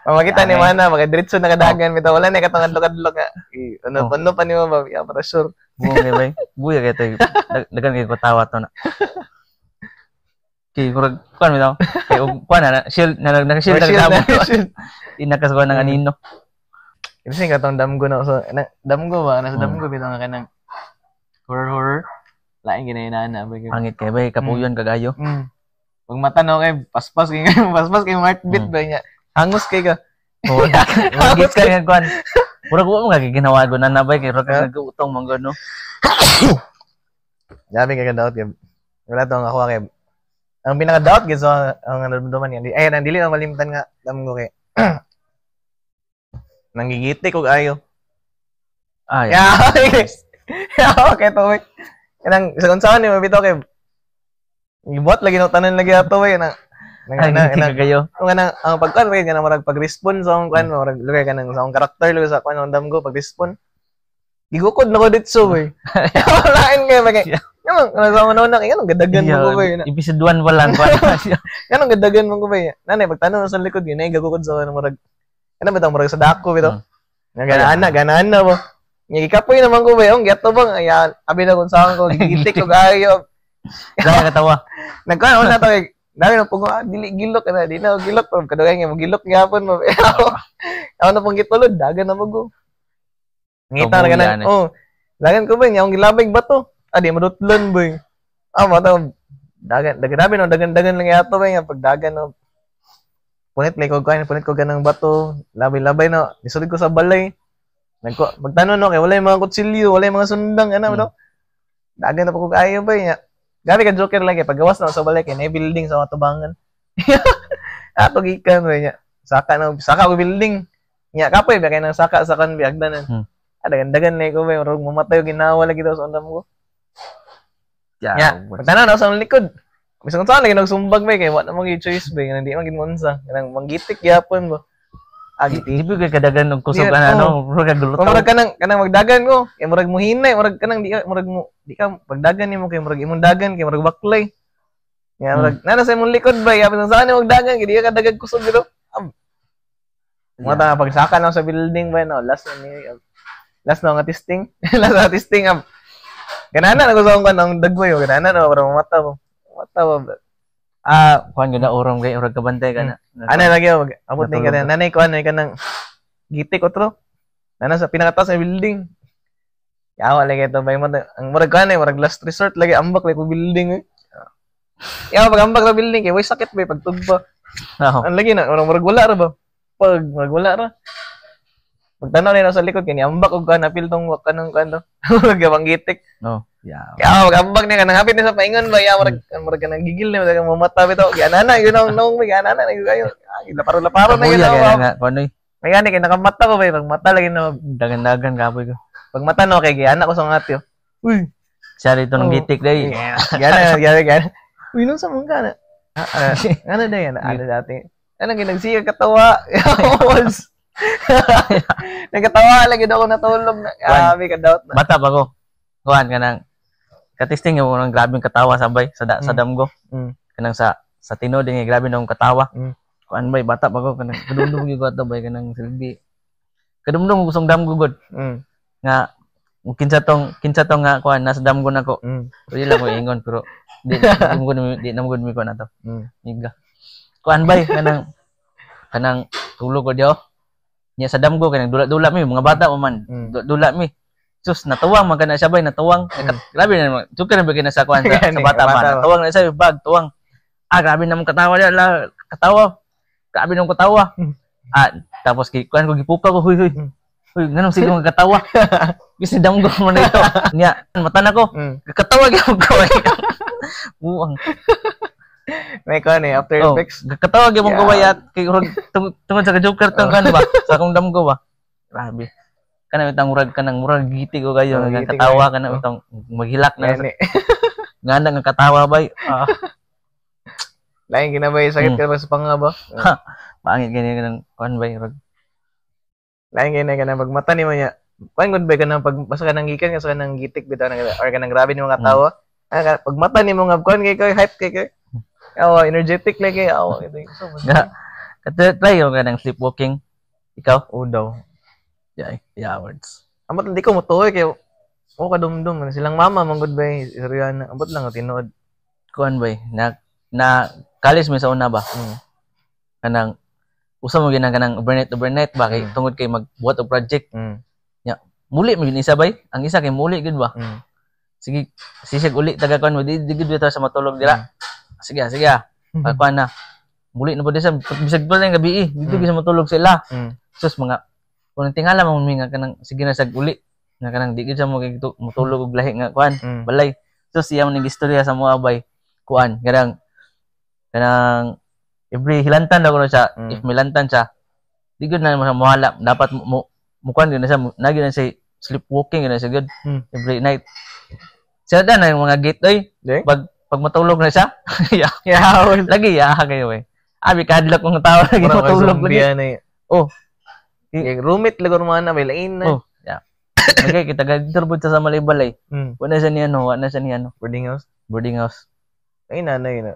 Pamakita ni Ay. Mana, makadiretso na kadagan bitaw wala na katong adlok-adlok nga. Ano Oh. ano pa nimo ba? Ya, para sure. Buong kay bay. Buya kay tayo. Dagan kay katawa to na. Kay murag kuan bitaw. Kay og kuan na shield na na shield Oh, na shield na, tabol. shield. Inakas ko ng anino. Kasi katong damgo na so na, damgo ba nasa damgo bitaw nga kanang horror horror. Lain ginayana ba kay. Pangit kay bay kapuyon kagayo. Pag mata no kay paspas kay paspas kay heartbeat ba niya. Hangos kay ka. Oh, murag ka nga kuan. Murag wa mo nga ginawa na na bay kay murag nagutong man gud no. Grabe kay kadaot kay. Wala to ang ako kay ang pinaka-doubt gid sa ang naramdaman niya. Ay, ang dili na malimtan nga damgo kay nanggigitik og ayo. Ah, yeah. Yeah. Yeah, okay to we. Kanang sa unsaon ni mabitaw kay gibuhat lagi no tanan lagi ato we nang nang Ay, nang gitik kayo. Ang kanang ang pagkuan rin kanang murag pag-respond sa akong kuan, murag lugay kanang sa akong karakter lugay sa kuan ang damgo pag-respond. Gigukod na ko ditso we. Walain kay bagay. Ngano sa akong una kay nganong gadagan mo ko ba? Episode 1 pa lang kuan. Nganong gadagan mo ko ba? Nanay pagtanong sa likod yun ay gagukod sa kanang murag ano ba tang murag sa dako bitaw. Nga ganaan na, ganaan na mo. Nga gikapoy naman ko ba yung giato bang ay abi na kung saan ko gigitik ko ayo. Dahil katawa. Nagkuan una to kay dami na pug dili gilok na di na gilok pero kadugay nga mogilok gyapon mo. Ako na pong gitulod dagan na mo. Ngita na ganan. Oh. Dagan ko ba nya akong gilabig bato. Ah, di madutlan boy. Ah, mata dagan dagan dami no dagan dagan lang yato ba nga pagdagan no. Punit lay ko kuan, punit ko ganang bato, labay-labay no. Isulod ko sa balay. Nagko magtanon no kay walay mga kutsilyo, walay mga sundang ana no. Dagan na po ko kaayo ba nya. Gabi ka joker lagi paggawas na sa balay kay na building sa mga tubangan. Ato gikan ba nya. Saka na saka ko building. Nya kapoy ba kay nang saka sa kan biagdanan. Ah, dagan-dagan na ko ba murag mamatay og ginawa lagi daw sa undam ko. Yeah. Nya, pagtanaw na sa likod. Bisan saan lagi nagsumbag ba kay wa na man choice ba kanang di man gid mo unsa. Kanang manggitik gyapon ba. Ah, gitik. Di ba kay kadagan og kusog Yeah, ana oh. no, murag kagulutaw. Murag kanang kanang magdagan ko, kay murag muhinay, murag kanang di ka murag mo di ka pagdagan nimo kay murag imong dagan kay murag baklay. Ya murag nana sa imong likod ba, ya bisan saan imong dagan kay di ka kadagag kusog dito. Mga ta pagsaka na sa building ba no, last na ni last na nga testing. Last na testing ab. Ganana na ko sa akong kanang dagboy, ganana na para mamata mo. Mamata ba. Ah, kuan gud na orom kay urag kabantay ka na. Ana lagi mag abot ni Natulog kanang nanay ko ano kanang gitik otro. Nana sa pinakataas sa building. Yawa lagi ito bay mo ang murag kuan eh murag last resort lagi ambak lagi ko building eh. Yawa pag ambak sa building kay way sakit bay pagtugba. Oo. Ang lagi na murag murag wala ra ba. Pag murag wala ra. Pagtanaw nila sa likod kay ambak og kuan apil tong wa kanang kuan to. Murag gabang gitik. No. Yeah. Kaya pag ambak niya kanang hapit niya sa paingon ba ya murag murag kanang gigil niya murag mamata bitaw. Gianana yun ang naong may gianana na kayo. Ah, laparo-laparo na yun Kabuya kay ang nga kuan oy. May gani kay nakamata ko ba pag mata lagi na Dagan-dagan kapoy ko. pag mata no kay giana ko sa mga atyo. Uy, Siya rito ng Oh. gitik day. giana giana giana. Uy, nung sa mga kana. Ah, ah, ano na yan? Ano dati? Ano ginagsiga katawa? Walls. Nagkatawa lagi daw ako natulog na. Grabe ka doubt na. Bata pa ko. Kuan kanang katisting yung unang grabeng katawa sabay sa da, sa damgo. Kanang sa tinuod nga grabe nung katawa. Kuan bay bata pa ko kanang kadumdum gyud ko ato bay kanang silbi. Kadumdum ko gustong damgo gud nga kinsa tong nga kuan nasa damgo nako. Pwede lang ko ingon pero di mo di na mo gud mi kuan ato. Miga. Kuan bay kanang kanang tulog ko diyo. Nya sa damgo kanang dula-dula mi mga bata pa man. Dula mi. Sus, natuwang man kana siya bay, natuwang. Grabe na naman. Joker na ba kina sa kuan sa bata man. Natuwang na siya bag, tuwang. Ah, grabe naman katawa diya, la, katawa. Grabe naman katawa. Ah, tapos ki kuan ko gipuka ko, huy huy. Huy, nganong sige mga katawa. Bisin damgo man na ito. Nya, mata na ko. Katawa gyud ko. Buang. May kuan eh, after Oh, effects. katawa gyud mo Yeah. ko bayat kay tungod sa Joker tong kan ba? Sa akong damgo ba. Grabe. Kana bitang murag kanang murag giti ko kayo Oh, nga giti katawa kayo. kana bitang maghilak na Gani. nga na nga katawa bay. Ah, Lain ginabay sakit ka ba sa panga ba? Pangit gani kanang kuan bay murag Lain gani ka na pag mata nimo niya. Kuan gud ba ka nang pag basta ka nang gikan ka sa nang gitik bitaw nang or ka nang grabe nimo nga tawa. Ah, pag mata nimo nga kuan kay kay hype kay kay. Awa energetic like kay awa ito. So, Nga kato try yung kanang sleepwalking. Ikaw? Oh daw. Yeah, words. Amot hindi ko motuoy kay o kadumdum silang mama man gud ba si Rihanna. Ambot lang nga tinuod. Kuan bay na na college mi sa una ba? Kanang usa mo ginang kanang overnight overnight ba kay tungod kay magbuhat og project. Muli mo gid isa bay. Ang isa kay muli gid ba? Sige, sisig uli taga kuan mo di di gid bitaw sa matulog dira. Sige, sige. Ah. Kuan na. Muli na po di sa bisag pa lang gabi eh. Dito gid sa matulog sila. Sus mga kung tingala mo mi nga kanang sige na sag uli nga kanang di gid sa mo matulog og lahi nga kuan balay. Sus iya man ning istorya sa mga bay. Kuan, kanang kanang every hilantan daw kuno siya, if milantan siya, di gud na mo siya muhala. Dapat mo mukuan gyud na siya, na gyud na siya sleepwalking gyud na siya gud every night. Siya na yung mga gate oy. Di? Pag matulog na siya, ya, Yaw. Lagi ya kayo eh. Abi kadlok kung tao lagi Murag matulog zombie lagi. Yan eh. Oh. Kay roommate lagi mga na may lain na. Oh, yeah. Lagi kita gadto sa Malaybalay. Wala siya ni ano, wala siya ni ano, Boarding house. Boarding house. Ay na na yun.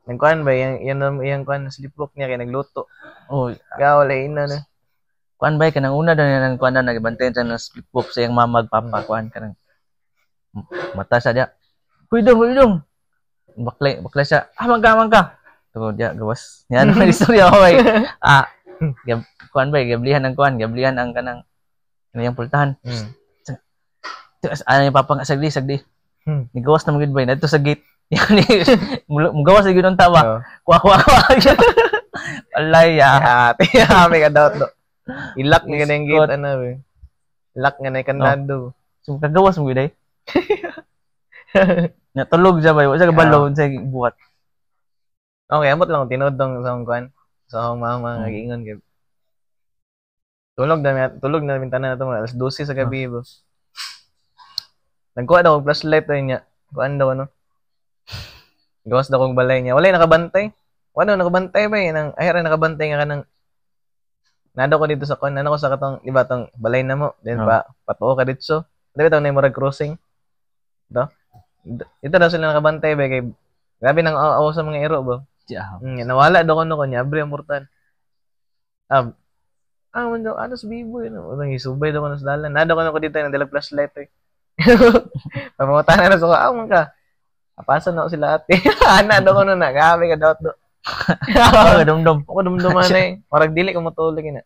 Nagkuan ba yang yang yang kuan sleepwalk niya kay nagluto. Oh, Gaw lain na na. Kuan ba kanang una daw niya nang kuan na nagibantayan siya ng sleepwalk sa iyang mama ug papa, kuan kanang mata siya dia. Huy dong, huy dong. Baklay, baklay siya. Ah, mangka, mangka. Tungod dia gawas. Yan ang istorya ko ay. Ah, gab, kuan ba gablihan ang kuan, gablihan ang kanang kanang pultahan. Terus ano yung papa nga sagdi, sagdi. Nigawas na magid ba dito sa gate. Yan mugawas gyud ang tawa. Oh. Kuha, kuha, kuha. Alay ya. Ate, may kadawat do. Ilak ni kanang gate Iskot. Ano be. Ilak nga na kandado. So kagawas mo gyud ay. Natulog siya ba? Wa siya kabalo sa buhat. Okay, ambot lang tinuod dong sa akong kuan. Sa akong mama nga giingon kay tulog na min tanan na to mga alas 12 sa gabi ba. Nagkuha daw og flashlight ay niya. Kuan daw ano. Gawas daw kong balay niya. Walay nakabantay. Wala nakabantay ba eh. Nang, ay, ra nakabantay nga kanang nado ko dito sa kuan, nano ko sa katong, di ba tong balay na mo. Then pa patuo ka dito. Di ba tong na murag crossing? Ito. Ito daw sila nakabantay ba kay grabe nang aw sa mga iro ba. Nawala daw kuno ko niya, abre ang portal. Ah, ah, man daw, ano sa bibo yun. Unang isubay daw kuno sa dalan. Nado kuno ko dito nang dalag flashlight eh. Pamunta na sa ko, ah, man ka. Apasan na ako sila ate. Ana daw kuno na, grabe ka daw do. Oh, dumdum. Ako dumduman na eh. Marag dili ko matulog na.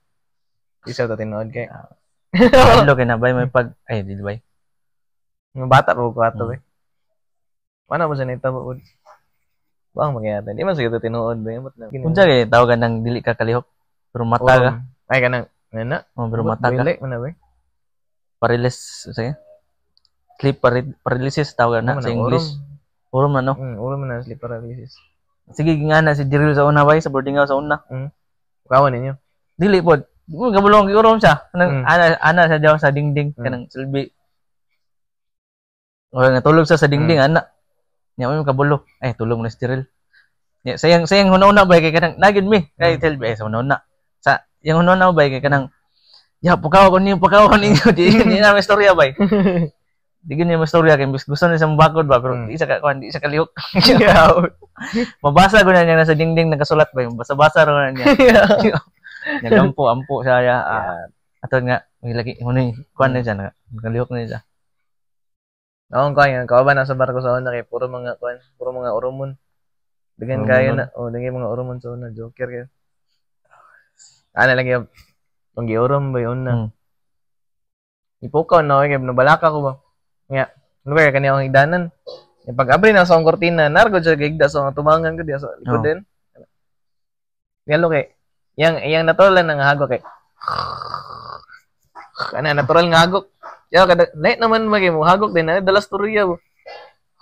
Isa to tinuod kay. Hello kay na bay may pag ay di bay. Mga bata pa ko ato eh. Wala mo sa nita po. Bang magyata. Di man siguro tinuod ba? Ambot na. Unsa kay tawagan ng dili ka kalihok pero mata ka. Ay kanang ngana. Oh, pero mata ka. Dili man na ba? Paralysis sige. Sleep paralysis tawagan na sa English. Urom na no. Urom na sleep paralysis. Sige nga na si Jiril sa una bay sa boarding house sa una. Kawan ninyo. Dili pod. Mo gabulong giurom siya. Kanang ana ana siya daw sa dingding kanang silbi. O natulog siya sa dingding ana. Nya mo kabulo. Ay tulog na si Jiril. Nya sayang sayang hunahuna bay kay kanang nagid mi kay silbi ay sa hunahuna. Sa yang hunahuna bay kay kanang ya pakaw ko niyo di di na may istorya bay. Di gyud niya may istorya kay gusto niya sa mabakod ba pero di sa kuan di sa kalihok. Mabasa ko na niya nasa dingding nakasulat ba yung basa-basa ra na niya. Nagampo ampo siya ya. Ah, ato nga may lagi mo ni kuan na siya nakalihok na siya. Ako kaya kawaban na sa barko sa una kay puro mga kuan, puro mga oromon. Dagan kayo Oromon. Na. Oh, daghan mga oromon sa una, joker kayo. Ana lang yung ang giurom ba yun na. Ipukaw na kay nabalaka ko ba. Nga, lugar kani akong higdanan. Yung pag-abri na sa akong kortina, nargo siya gigda sa akong tubangan ko diya sa likod din. Ngalo kay yang yang natural lang nga hagok kay ana natural nga hagok. Ya kada late naman magi mo hagok din na dalas turya bo.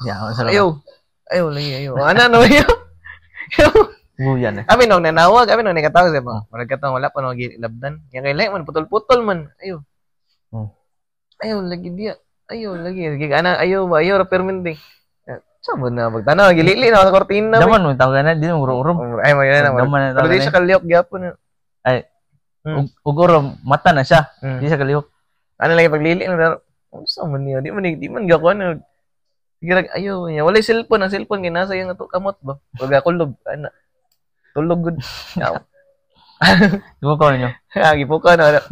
Ya, sa Ayo. Ayo lagi ayo. Ana no ayo. Buyan eh. Abi nung nanawag, abi nung nakatawag siya pa. Murag katong wala pa nung gilabdan. Yang kay late man putol-putol man. Ayo. Ayo lagi dia. Ayo lagi. Lagi ana ayo ba ayo ra permente. Sa mo na magtanaw gilili na sa kortina. Daman mo tawagan na di mo urom. Ay mo na. Daman na Pero di tawagan siya na. kalihok gyapon. Ay. Ug urom mata na siya. Di siya kalihok. Ano lagi paglili na unsa man niya? Di man gakuan na. Sige rag ayo niya. Walay cellphone, ang cellphone kay nasa iyang ato kamot ba. Pag kulob ana. Tulog gud. Yaw. Di mo ko ninyo. Ah, gipukaw na.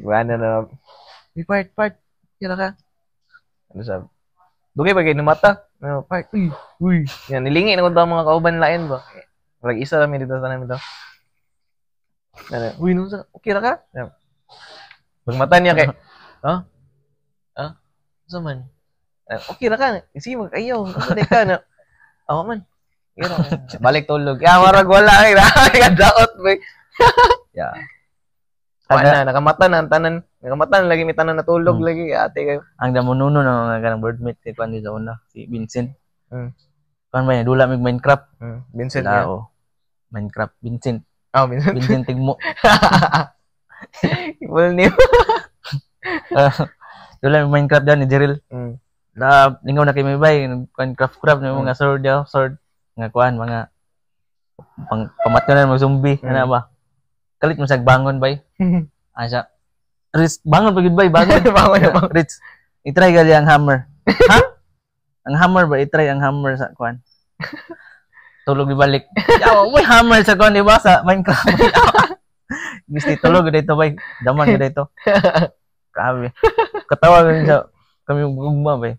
Wala na. Uy, part, part. Kira ka. Ano sabi? Dugay pa kayo numata. Ano, part. Uy, uy. Yan, nilingi na ko daw mga kauban lain ba. Murag isa kami dito sa namin daw. Ano, uy, nung sa, okay ra ka? Yan. Pagmata niya kay, ha? Ha? Sa man? Ah, okay ra ka? Sige, mag-ayaw. Ano di ka na? Ako man. Okay ra ka. Balik tulog. Ya, marag wala. Ay, kadaot, boy. Yeah. Wala na, nakamata na ang tanan. Nakamata na lagi may tanan natulog lagi. Ate kayo. Ang damununo na mga kanang birdmate si Kwan sa una, si Vincent. Kuan ba, dula mig Minecraft. Vincent nga. Sila, oh. Minecraft Vincent. Oh, Vincent. Vincent Tigmo. Full name. Dula mig Minecraft dyan ni Jeril. Na lingaw na kay may bay, kuan craft craft na mga sword daw, sword nga kuan mga pang pamatyo na mga zombie, ana ba. Kalit mo sa bangon bay. Asa. Rich, bangon pa gud bay, bangon. Bangon na bangon. Rich, i-try gali ang hammer. Ha? Ang hammer ba? I-try ang hammer sa kuan. Tulog ibalik. Yaw, may hammer sa kuan, di ba? Sa Minecraft. Gusti tulog dito bay. Daman gud dito. Grabe. Katawa kami sa kami gugma bay.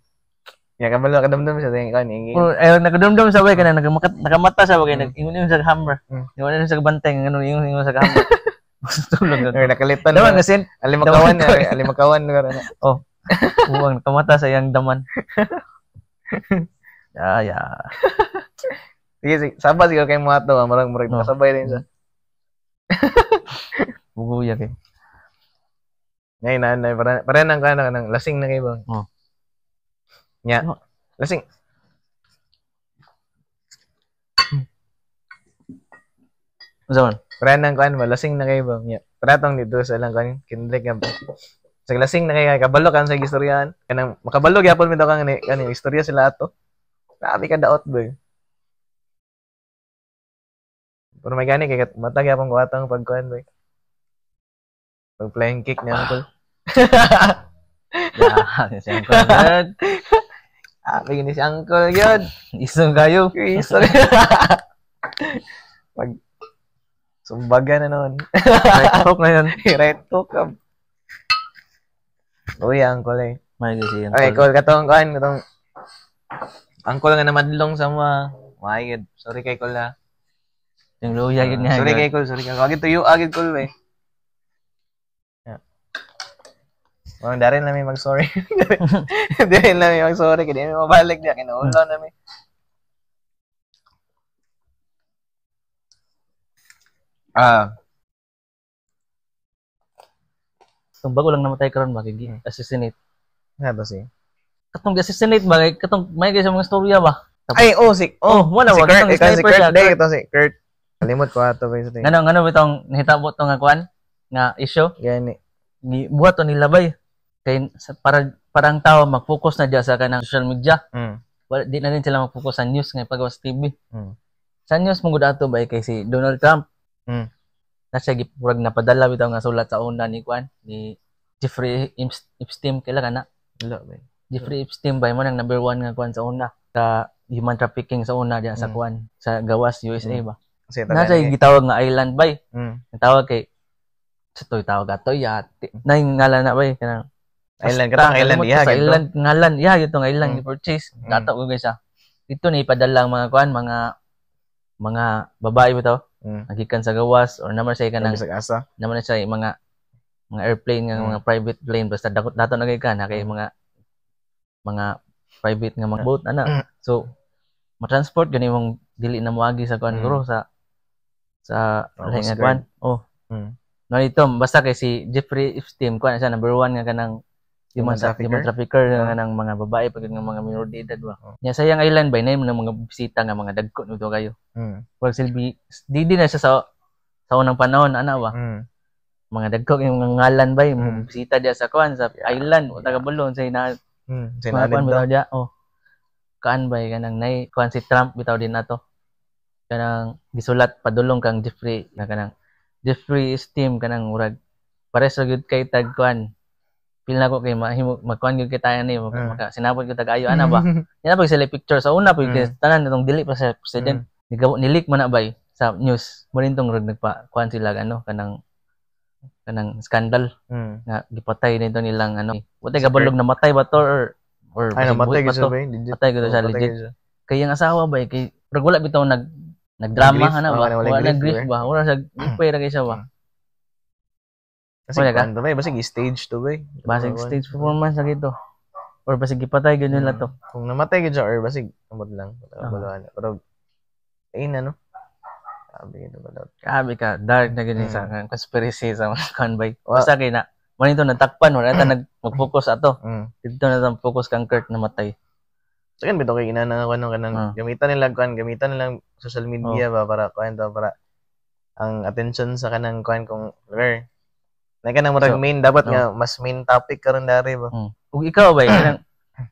Ya kabalo kadamdam siya sa kuan ingi. Pero ay nakadumdum sa bay kana nakamata sa bay nag-ingon sa hammer. Ingon sa bantay ngano ingon ingon sa hammer. Tulog gud. Or nakalitan. Daman kasi Alimakawan daman na, alimakawan na na. Oh. Uwang nakamata sa iyang daman. Ya, ya. Sige, sige. Saba siguro kay mo ato, marang murag No. kasabay din siya. Buguya kay. Ngay na na para para nang kana nang lasing na kay ba. Oh. Nya. Oh. Lasing. Unsa man? Para nang kuan ba lasing na kay ba. Nya. Para tong dito sa lang kuan Kendrick nga. Sa lasing na kay kabalo kan sa istoryahan. Kanang makabalo gyapon mi daw kang ni kani istorya sila ato. Grabe ka daot boy. Pero may gani kay mata gyapon ko atang pagkuan boy. Pag flying kick ni uncle. Ya, si Uncle Ned. Ah, ni si uncle yun. Isong kayo. Isong. Pag sumbaga na noon. Right hook na yun. Right hook up. Uy, uncle eh. May si Uncle. Okay, call katong kuan katong uncle nga namadlong sa mga. Why, sorry kay call ha. Yung luya yun nga. Sorry kay call, sorry kay. Agad tuyo, agad call eh. Yeah. Well, darin lang may mag-sorry. Darin lang may mag-sorry. Kaya di may mabalik niya. Kinaulo na may. Ah. Itong bago lang namatay karon ba kay assassinate. Nga ba siya? Katong assassinate ba kay katong may kay sa mga storya ba? Tapos, Ay, oh, si oh, wala si ba Kurt, katong ikaw si sniper Kurt, siya. day, ito si Kurt. Kalimot ko ato ba sa Ngano ngano bitong nahitabo to nga kuan nga issue Gani. Gi buhat to nila bay. Kay sa, para parang tao mag-focus na diya sa kanang social media. Wala, di na din sila mag-focus sa news nga pagawas TV. Sa news mo gud ato bay kay si Donald Trump. Na siya gipurag napadala bitaw nga sulat sa una ni kuan ni Jeffrey Epstein kaila kana. Wala ba. Jeffrey Epstein bay mo nang number 1 nga kuan sa una sa human trafficking sa una diya sa kuan sa gawas USA ba. Kasi Na siya gitawag nga island bay. Ang tawag kay sa to'y tawag ato yate. Na yung ngalan na bay kanang Island katong island kalimot iya ko sa island ngalan iya gitong island i-purchase. Dato ko guys ah. Dito ni ipadala ang mga kuan mga mga babae bitaw. Nagikan sa gawas or naman siya kanang Bisag asa. naman siya mga mga airplane nga mga private plane basta dakot dato na kay ka na kay mga mga private nga mga boat ana. So ma-transport gani mong dili na moagi sa kuan guro sa sa Oh, lahi nga Coast kuan. Oh. No ito basta kay si Jeffrey Epstein kuan siya number 1 nga kanang human Human trafficker? human trafficker nga kanang mga babae pag nga mga minor de edad ba. Nya sa iyang island bay na mga bisita nga mga dagko nito kayo. Well, silbi di na siya sa sa unang panahon ana ba. Mga dagko yung mga ngalan bay mga bisita diya sa kuan sa island o taga balon sa ina Sa mga kuan inalim bitaw daw. diya. Oh. Kaan bay kanang nay kuan si Trump bitaw din nato. Kanang gisulat padulong kang Jeffrey na kanang Jeffrey Epstein kanang murag pares ra gyud kay tag kuan. Feel na ko kay mahimo magkuan gyud kay tayo ni maka sinabot gyud tag ayo ana ba. Yan pag sila picture sa una pag tanan itong dili pa sa president. Nilik man na bay sa news. Mo rin tong rag nagpa kuan sila ano kanang kanang scandal nga gipatay nito nilang ano. Wa tay kabalog namatay ba to or Ay, namatay ba gyud siya to? bay. Legit. Patay gyud siya Oh, patay legit. gyud siya. Kay ang asawa ba kay rag wala bitaw nagdrama Nag-grief? ana Oh, ba? wala Wala grief, nag-grief eh. ba? Wala siya lipay ra kay siya ba? Kasi Wala ka? kuan to bay, basig stage to bay. Basig stage performance na gito. Or basig gipatay gyud nila to. Kung namatay gyud siya or basig amot lang. Wala ana. Pero ayun ano. Sabi gid ba daw. Grabe ka, dark na gyud sa conspiracy sa mga kuan bay. Wa- Basta kay na mo nito natakpan wala ta nag mag-focus ato. Dito na tang focus kang Kurt namatay. Sakin bitaw kay inana nga kuan kanang gamitan nila kuan, gamitan nilang social media ba para kuan to, para ang attention sa kanang kuan kung where na kanang murag So, main dapat nga mas main topic karon dari ba. Ug ikaw ba kanang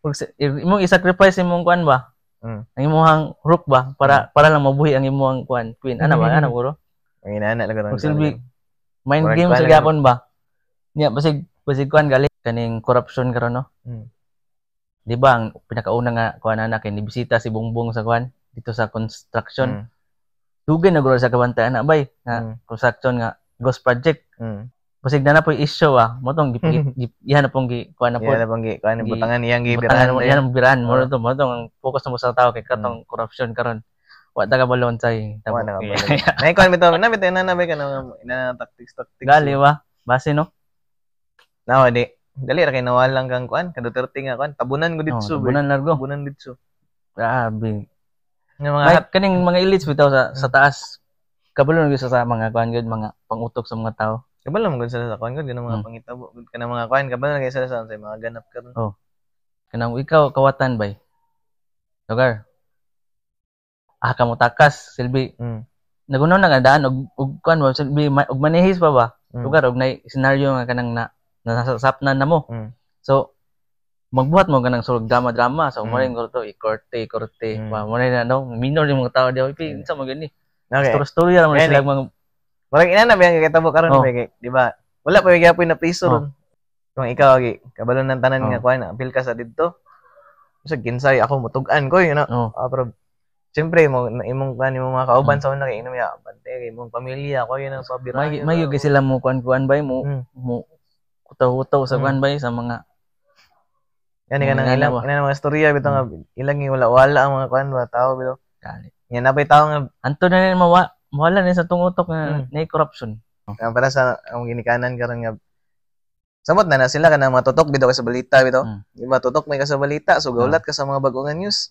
ug imong i-sacrifice imong kuan ba? Ang imong rook ba para para lang mabuhi ang imong kuan queen, ana ba, ana bro? Ang inana lang karon. Ug silbi mind Murag game kuan sa lang. Gyapon ba niya, basig basig kuan gali kaning corruption karon, no? Di ba ang pinakauna nga kuan ana kay nibisita si Bongbong sa kuan dito sa construction. Dugay na guro sa kabantay ana bay nga construction nga ghost project. Basig na na po issue ah mo tong iyan na pong gi kuan na po. Iya na pang gi kuan, butangan iyang butangan gibirahan. Mo yan ang birahan mo to ang focus mo sa tao kay katong corruption karon, wa ta kabalon say. Wa na kabalo. Nay kuan bitaw na bitaw na na ba kanang ina tactics tactics. Gali ba base, no? Nawa di. Dali ra kay nawalang kang kuan, ka Duterte nga kuan, tabunan ko Oh, ditso. Tabunan largo. Tabunan ditso. Grabe. Nga mga Like, kaning mga elites bitaw sa taas, kabalo na gyud sa mga kuan gyud, mga pangutok sa mga tao. Kabalo man gud sila sa kuan gud kanang mga pangitabo gud kanang mga kuan, kabalo na kay sila sa mga ganap karon. Oh. Kanang ikaw kawatan bay. Lugar. Ah, kamo takas silbi. Nagunaw na nga daan og og kuan ba silbi og manihis pa ba? Lugar og nay scenario nga kanang na nasasapnan na mo. So magbuhat mo kanang sulod drama drama so mo rin to i-korte korte pa mo na no minor yung mga tao diha pi unsa man gani. Story story ra man Gani. Sila mga Murag ina na ba ang kitabo karon Oh. ba kay, di ba? Wala pa gyapon na piso Oh. ron. Kung ikaw agi kabalo ng tanan nga Oh. kuan, apil ka sa didto. Bisag kinsay ako mutug-an ko, you know. Ah, pero siyempre mo na imong kuan, imong mga kauban sa una kay inom ya, bantay kay imong pamilya ko yun ang pabirahan. May may gyud sila mo kuan kuan bay mo mo kutaw-utaw sa kuan bay sa mga Yan kanang Mga ilang ba? ina mga istorya bitaw nga ilang wala-wala ang mga kuan ba tao bitaw. Gali. Nya napay tao nga Anto na rin mawa mawala na sa tungutok nga na corruption. Ang para sa ang ginikanan karon nga samot na na sila kanang matutok bitaw ka sa balita bitaw. Di ba tutok may ka sa balita, so gaulat ka sa mga bag-o nga news.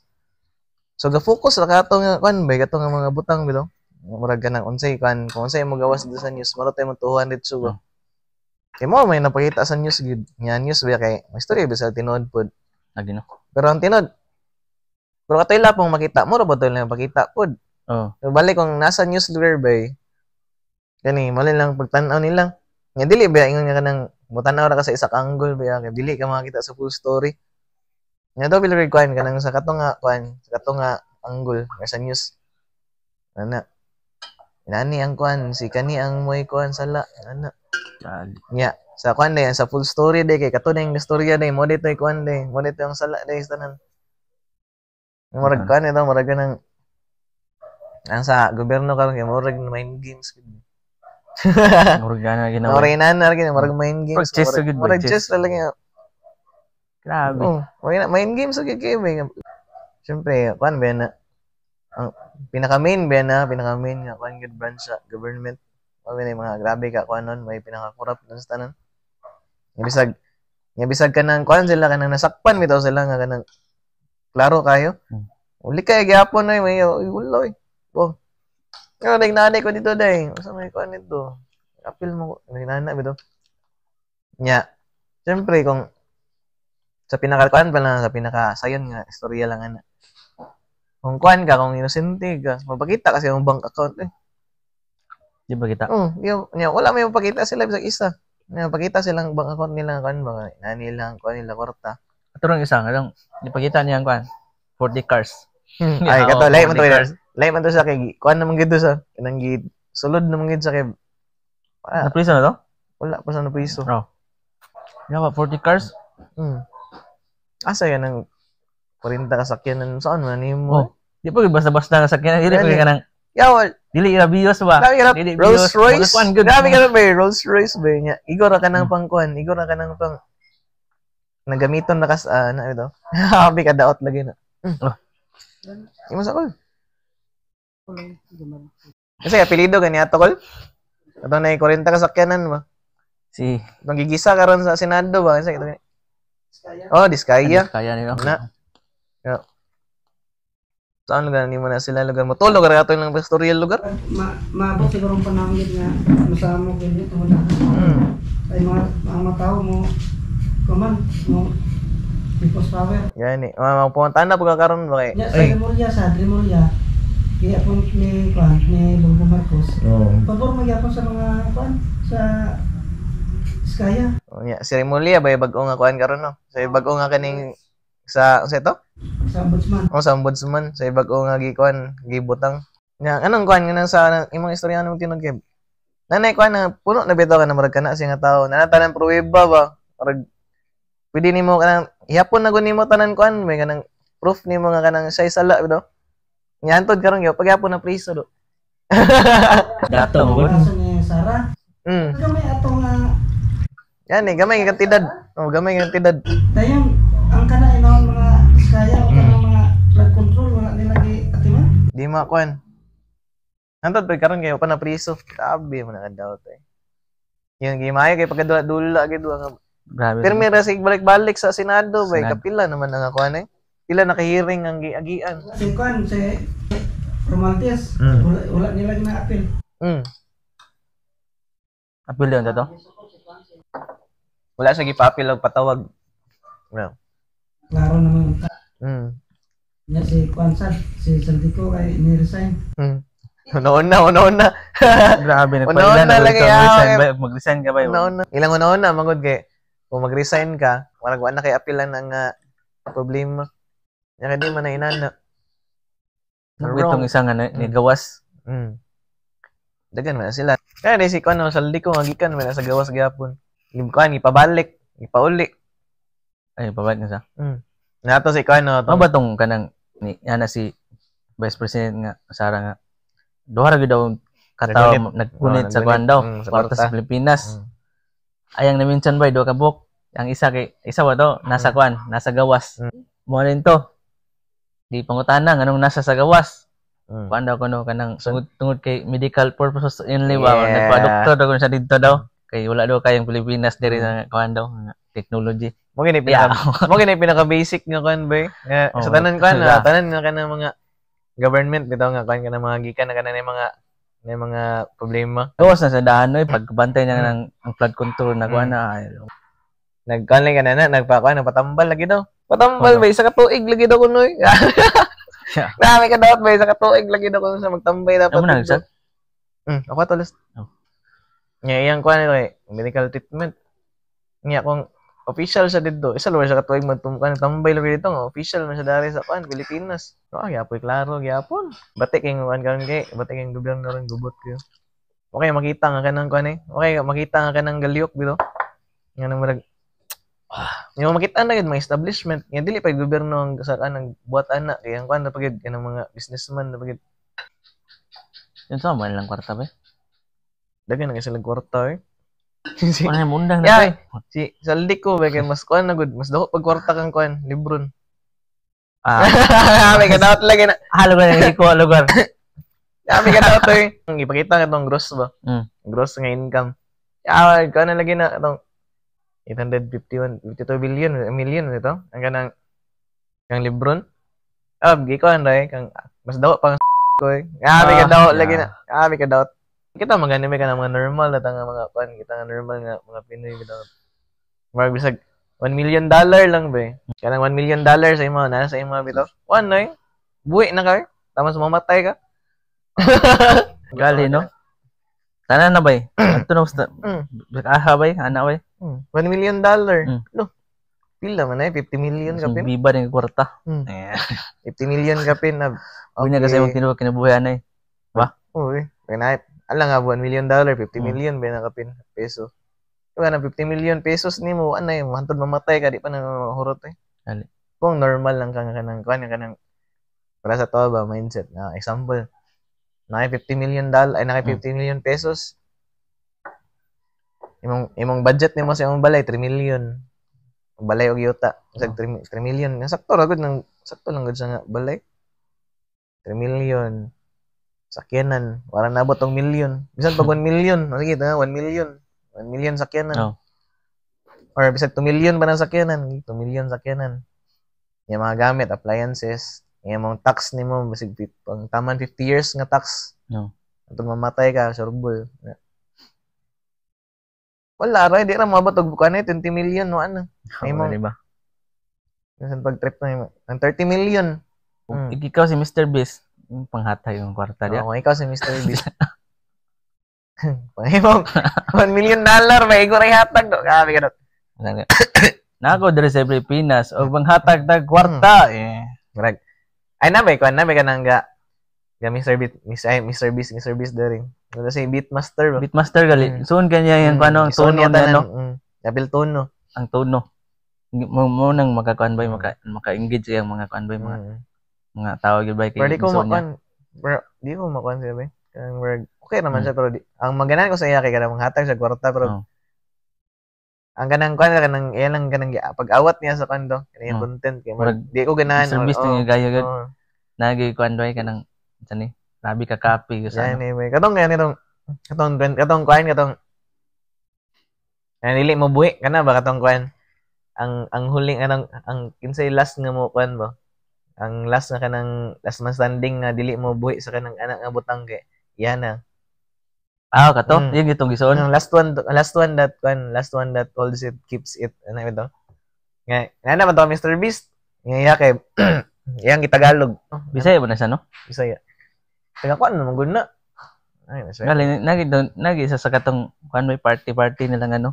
So ga-focus ra ka ato nga kuan bay kato nga mga butang bitaw. Murag kanang unsay kuan kung unsay mo gawas dito sa news, maro tayo matuhan dito ba. Kay mo may napakita sa news gid. Nga news ba kay may istorya ba sa tinuod pod. Lagi no. Pero ang tinuod pero katoy lapong makita mo ra ba to lang pakita pod. Oh. Pero balik kung nasa news lugar ba kani mali lang pagtan-aw nila. Nga dili ba ingon nga kanang mutan-aw ra ka sa isa ka angle ba kay dili ka makakita sa full story. Nga daw bilang kuan kanang sa kato nga kuan, sa kato nga angle nga sa news. Ana. Inani ang kuan, si kani ang moy kuan sala, ana. Gali. Nya, sa kuan day sa full story day kay kato na yung istorya day mo dito kuan day, mo dito ang sala day sa tanan. Murag kuan ito, murag kanang ang sa gobyerno karon kay murag mind games gud. Murag gana ginawa. Murag inana ra gid, murag mind games. Murag chess gud ba, Murag chess. chess talaga. Grabe. Oh, murag mind games gud kay ba. Siyempre, kuan ba na ang pinaka main ba na, pinaka main nga kuan gud branch sa government. Mao na yung mga grabe ka kuan nun, may pinaka corrupt dun sa tanan. Nga bisag kanang kuan sila kanang nasakpan bitaw sila nga kanang klaro kayo. Uli kay gyapon oy may oy, wala oy. Oh. Nga nagnanay ko dito day. Unsa may kuan nito? Apil mo ko nagnana bitaw. Nya. Siyempre kung sa pinaka kuan pa lang sa pinaka sayon nga istorya lang ana. Kung kuan ka, kung inosente ka, mapakita kasi yung bank account eh. Di ba kita? Oh, nya, wala may mapakita sila bisag isa. Nya mapakita silang bank account nila kuan ba nani lang kuan nila kwarta. Ato isa nga lang ipakita niya ang kuan 40 cars. Ay kato Oo, lahi man to. 40 cars. Lahi man to sa kay kuan naman gid sa kanang gi sulod naman gid sa kay ah, Na priso na to? Wala pa sa napiso. Oh. Yawa 40 cars? Asa yan ang 40 kasakyanan saan man nimo? Oh. Di pa gyud basta-basta nga sakyanan. Dili pa Dali. gyud kanang Yawa, dili ra bios ba? grabe ka na, Dili Rolls bios. Royce. Mga kuan gud. Grabe ka na ba, Rolls Royce ba niya. Igor ra ka ng pang kuan, igor ra ka ng pang nagamiton na kas na ito. Happy ka daot lagi na. Oh. Imo sa kol. Kasi apelyido gani ato kol. Atong nay 40 kasakyanan ba. Si Atong gigisa karon sa Senado ba kasi ito. Oh, Diskaya. Kaya nila. Na. Yeah. Saan lugar ni mo na sila lugar mo? Tulog ra ato lang pastorial lugar. Maabot siguro ang panahon yun nga masamo gid ito na. Ay mga ang mga tao mo kuman mo People's Power. Gani. Mga mga pumunta na pagka karon ba kay. Nya sa Remulla, sa Remulla, gi-appoint ni kuan ni Bongbong Marcos. Oh. Pabor magyapon sa mga kuan sa Iskaya. Oh, nya si Remulla ba bag-o nga kuan karon, no? Sa bag-o nga kaning sa sa ito? Sa ombudsman. O sa ombudsman, sa bag-o nga gikuan, gibutang. Nya anong kuan nga nang sa imong istorya anong tinud kay? Nanay kuan na puno na bitaw ka na murag kana siya nga tawo. Nanatanan pruweba ba? Murag pwede nimo kanang ihapon na gud nimo tanan kuan, may kanang proof nimo nga kanang siya sala bitaw. Nya antod karon gyud pagyapon na priso do. Dato mo gud. Kaso ni Sara. Gamay ato nga. Yan eh, gamay nga kantidad. Oh, gamay nga kantidad. Dayon ang kana inahon mga Iskaya o kanang mga flood control wala nila gi atiman. Di ma kuan. Hantod pa karon kayo pa na priso. Grabe mo na daw eh. Yung gimayo kay pagkadula-dula gid nga. Grabe. Pero may rasig balik-balik sa Senado bay Senado. Kapila naman ang kuan eh. Pila na ka-hearing ang giagian. Si kuan si Romualdez wala nila gina-appeal. Apil yun to. Wala siya gipapil og patawag. No. Klaro naman. Nya si kuan sa si Saldico kay ni-resign. Unaon na, unaon na. Grabe Unaon nagpailan na na lagi, lang ah, mag-resign ba? Mag-resign ka ba? Unaon na. Ilang unaon na mangod kay kung mag-resign ka, marag wa na kay apilan ang problema. Nya kay di man na inana. Itong isang ano, ni gawas. Dagan man na sila. Kaya di si kuan no, Saldico nga gikan man na sa gawas gyapon. Kuan ipabalik, ipauli. Ay, pabalik na siya. Nato si kuan no, Mao ba tong kanang ni ana si Vice President nga Sara nga duha ra gyud daw katawo nagpunit Oh, sa kuan daw, sa kwarta sa kwarta. Pilipinas. Ayang naminsan ba duha ka buok. Ang isa kay isa ba to nasa kuan, nasa gawas. Mo rin to. Di pangutana nganong nasa sa gawas. Kuan daw kuno kanang tungod kay medical purposes only ba, nagpa-doktor daw kuno siya didto daw. Kay wala daw kayong Pilipinas diri sa kuan daw nga technology. Mo gini pinaka mo gini pinaka basic nga kuan ba nga sa tanan kuan na tanan nga kanang mga government bitaw nga kuan kanang mga gikan na kanang mga problema. Gawas na sa dahan oy pagbantay niya ng ang flood control na kuan na. Ay, Nagkuan lang kana na nagpakuan nagpatambal lagi daw. Patambal ba isa ka tuig lagi daw kunoy. Grabe ka daw ba isa ka tuig lagi daw kuno sa magtambay dapat. Amo na sa Ako tulos. Oh. Nga iyang kuan ito eh, medical treatment. Nga kung official siya dito, isa lugar siya katuig magtungkan tambay lagi dito nga official man siya dari sa kuan Pilipinas. No, gyapoy klaro gyapon. Batik kay kuan karon kay, batik kay gobyerno ron gubot kayo. Okay makita nga kanang kuan eh. Okay makita nga kanang galyok bito. Nga nang murag yung makita na gid mga establishment nga dili pa gobyerno ang sa kanang buhat ana kay ang kuan na pagid kanang mga businessman na pagid. Yun sa man lang kwarta ba? Dagan na kay sila kwarta eh. Si, Ano yung undang na Yeah. to eh. Si Saldico ba kay mas kuan na gud, mas dako pag kwarta kang kuan, Lebron. Ah, May kadaot lagi na. ah, lugar na ko lugar. May kadaot eh. Ang ipakita nga tong gross ba? Gross nga income. Ah, kuan na lagi na itong 851 52 billion million ito. Ang kanang kang Lebron. Ah, gikuan ra eh kang mas dako pang ko eh. Ah, may kadaot lagi na. Ah, may kadaot. Kita mga may kanang mga normal na tanga mga kuan, kita nga normal nga mga Pinoy bitaw. Marag bisag $1 million lang ba eh. Kanang $1 million sa imo, na sa imo bitaw. One na eh. Buhi na ka eh. Tapos mamatay ka. Gali no. Tanan na ba eh. Ato na basta. Aha ba eh, ana ba eh. $1 million. Lo. Pila man eh, 50 million kapin. Biba din kwarta. 50 million kapin na. Okay. Unya kasi imong tinuod kinabuhi ana eh. Ba? Uy, kanay. Ala nga $1 million, 50 million ba na kapin peso. Kung na 50 million pesos nimo, anay hantod mamatay ka di pa na mahurot eh. Dali. Kung normal lang ka nga kanang kuan kanang para sa to ba mindset na example. Naka 50 million dollar ay naka 50 million pesos. Imong budget nimo sa imong balay 3 million. Balay og yuta, bisag 3 million. Sakto ra gud nang sakto lang gud sa nga balay. 3 million. Sakyanan, wala nabot og million. Bisan pag 1 million, sige ta 1 million. 1 million sakyanan. Oh. Or bisag 2 million pa nang sakyanan, 2 million sakyanan. Yung mga gamit, appliances, yung mga tax nimo bisag pang taman 50 years nga tax. No. Atong mamatay ka, surbol. Wala ra, di ra moabot og kuan 20 million no ano. Ay mo, di ba? Minsan pag trip na yun, ang 30 million. Ikaw si Mr. Beast, yung panghatay yung kwarta diya. Oo, kung ikaw si Mr. Beast. Pangimong $1 million, may ikaw rin hatag do. Grabe ka do. Nako diri sa Pilipinas og manghatag tag kwarta eh. Murag. Ay na ba kuan na ba kanang ga ga Mr. Beast, ay, Mr. Beast, Mr. Beast diri. Wala si Beatmaster ba? Beatmaster gali. Soon kanya yung kuano ang tono niya no. Gabil tono. Ang tono. Mo nang makakuan ba maka-engage iyang mga kuan ba mga mga tao gyud ba kay Pero di ko niya. makuan. Pero di ko makuan siya ba. Kanang murag okay naman siya pero di, ang maganan ko sa iya kay kanang manghatag siya kwarta pero ang kanang kuan kanang iya lang kanang pag-awat niya sa kuan do kanang content kay murag di ko ganahan. Mr. Beast nga gaya gud. Nagi kuan ba kanang unsa ni? Grabe ka copy sa Yan eh, may katong yan itong katong katong kuan katong ay dili mo buhi kana ba katong kuan ang huling anang ang kinsay last nga mo kuan ba ang last na kanang last man standing nga dili mo buhi sa kanang anak nga butang kay yan na. Ah, kato, yung itong gisuon. Ang last one that kuan last one that holds it keeps it ano ito nga na man to Mr. Beast nga iya kay iyang gitagalog. Bisaya ba na siya no? Bisaya taga kuan naman gud na ay na siya. Gali nagi doon nagi isa sa katong kuan may party-party nilang ano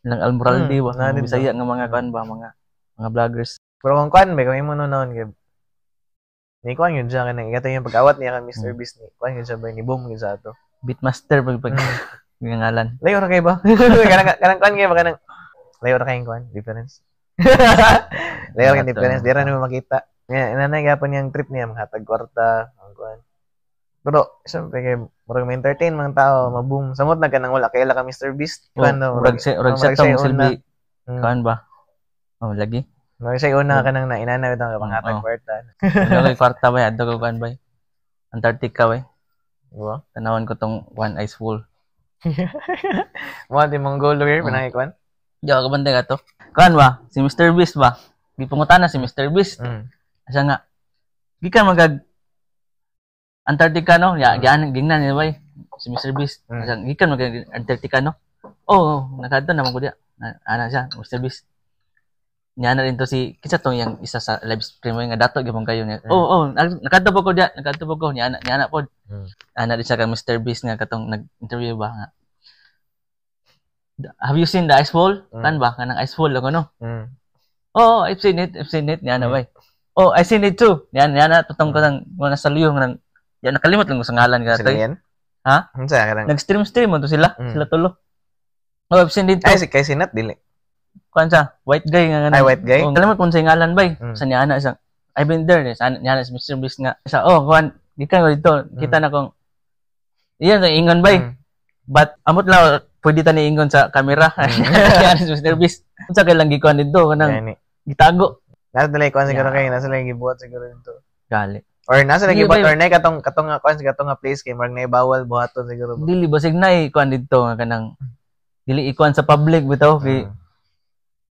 nilang Almoraldi ba Dito. Bisaya nga mga kuan ba mga vloggers. Pero kung kuan ba kung imo noon kay ni kuan yun siya kanang ikato yung pag-awat niya kang Mr. Beast ni kuan yun siya ba ni boom yun sa ato. Beatmaster pag yung ngalan. Layo ra kay ba? Kanang kuan kay ba kanang layo ra kay kuan difference. Layo ra kay difference di ra nimo makita. Nga nanay gapon niyang trip niya manghatag kwarta ang kuan. Pero syempre kay murag ma-entertain mga tao, maboom. Samot na kanang wala kaila ka Mr. Beast. Oh, Kuan no, murag siya tong silbi kuan ba. Oh, lagi. Murag siya una kanang na inana bitang manghatag kwarta. Ano kay kwarta ba adto ko kuan ba? Antarctica ba? Diba? Tanawan ko tong one ice wall. Mo di Mongol eh, pinay kuan. Di ako kabantay ka to. Kuan ba? Si Mr. Beast ba? Gipangutana si Mr. Beast. Asa nga gikan magag Antarctica no? Ya, gian gingnan ni bay. Si Mr. Beast. Asa gikan magag Antarctica no? Oh, nakadto naman ko diya. Ana siya, Mr. Beast. Niya na rin to si kinsa tong yang isa sa live stream nga dato gyud kayo niya. Oh, nakadto po ko diya, nakadto po ko niya ana pod. Ana din siya kang Mr. Beast nga katong nag-interview ba nga. Have you seen the ice wall? Kan ba kanang ice wall ako no? Oh, I've seen it, I've seen it niya na bay. Oh, I seen it too. Niya na tutong ko nang mga sa luyo nang ya nakalimot lang ko sa ngalan ka Sila yan? Ha? Unsa kanang Nag-stream mo to sila, sila tulo. Oh, I've seen it too. Ay si kay sinat dili. Kuan siya, white guy nga Ay white guy. Oh, kalimot kung sa ngalan bay. Sa niya ana siya. I've been there. Sa niya ana si Mr. Beast nga. Siya, oh, kuan, gikan ko dito. Kita na kong iyan sa ingon bay. But amot lang pwede ta ni ingon sa kamera. Niya ana si Mr. Beast. Unsa kay lang gikuan dito kanang gitago. Nasa dali kuan siguro kay nasa lang gibuhat siguro dito. Gali. Or nasa lang gibuhat or nay katong katong kuan katong nga place kay murag nay bawal buhaton siguro. Dili basig nay kuan dito nga kanang dili ikuan sa public bitaw kay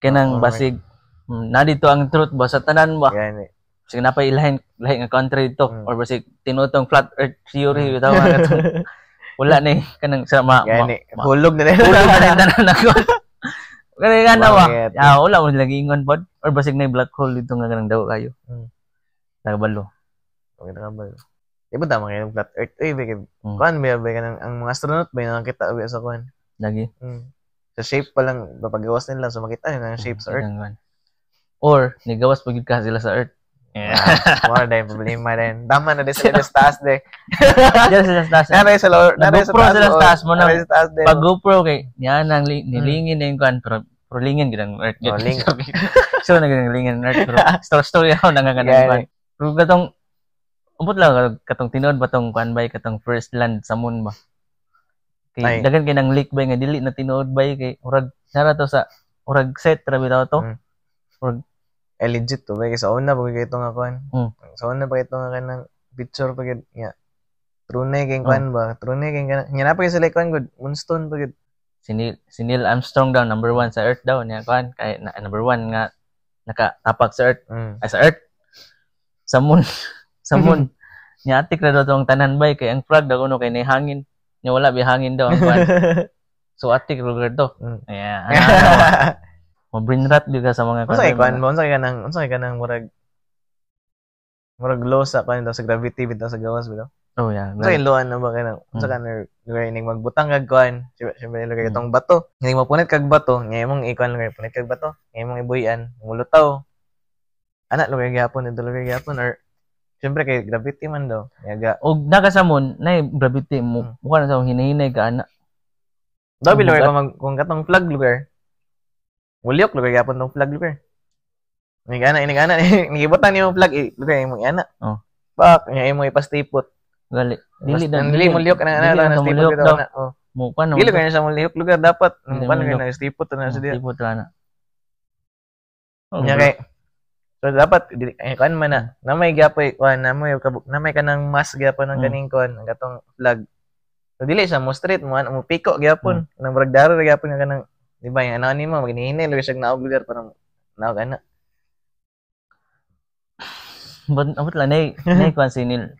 kanang basig na dito ang truth ba sa tanan ba. Gani. Basig napay ilahin lahi nga country dito or basig tinutong flat earth theory bitaw nga katong wala ni kanang sa Gani. Hulog na hulog na rin tanan ako. Kaya nga na ba? Ah, wala mo lagi ingon pod or basig na black hole dito nga kanang daw kayo. Nakabalo. Okay, nakabalo. Di ba tama kayo flat earth? Uy, bakit? Kuan ba kanang ang mga astronaut ba yung nakita ba sa kuan? Lagi. Sa shape pa lang, pagawas nila so makita nila ang shape sa earth. Or nigawas pag ka sila sa earth. Yeah. More din problema din. Tama na din sila sa taas de. Diyan sila sa taas. Naray sa lower, naray sa taas. sila sa taas mo na. Pag GoPro kay niya nang nilingin na yung kuan pero lingin gid ang earth. Oh, lingin. So naging lingin ang earth pero story ako nanganganan kuan. Pero katong umpot lang katong tinuod ba tong kuan bay katong first land sa moon ba. Kay dagan kay nang leak bay nga dili na tinuod bay kay urag nara to sa urag set ra bitaw to. Urag legit to bay kay sa una pag ito nga kuan. Sa una pa ito nga kanang picture pag nga. True na kay kuan ba? True na kay kanang nya na pa sila kuan good moonstone pag si Neil Armstrong daw number 1 sa earth daw niya kuan kay na, number 1 nga nakatapak sa earth. Ay, sa earth. Sa moon. Sa moon. Nya atik ra daw tong tanan bay kay ang flag daw kuno kay nay hangin. Nya wala bi hangin daw ang kuan. So atik lugar to. Yeah. Ano, Mo brain rot gyud ka sa mga Unsa kay kuan ba? Unsa kay kanang murag murag low sa kuan sa gravity bitaw sa gawas bitaw. Oh yeah. Unsa kay loan na ba kay nang unsa ka lugar ining magbutang kag kuan? Siyempre lugar itong bato. Ining mapunit kag bato, nga imong ikuan lugar punit kag bato, nga imong ibuy-an, mulutaw. Ana lugar gyapon dito lugar gyapon or siyempre kay gravity man daw. Yaga. Og naka sa moon, nay gravity mo. Mukha na sa hinahinay ka ana. Daw lugar kung mag, kung katong flag lugar. Mulyok lugar gyapon tong flag lugar. Inig ana, inig ana, nigibutang nimo flag lugar imong ana. Oh. Pak, nya imong ipastipot. Gali. Dili na dili mulyok na ana na stipot bitaw na. Oh. Mo pa no. Dili kay siya mulyok lugar dapat. Mo pa na stipot na siya. Stipot na. Nya kay so dapat dili kuan man na. Namay gyapoy kuan, namay namay kanang mask gyapon ang kaning kuan, ang katong flag. So dili siya mo street mo mo piko gyapon, nang murag daro ra gyapon nga kanang di ba yung ano nimo maghinhinay lugar siya naog lugar para naog ana. But abot lang nay nay kuan si Neil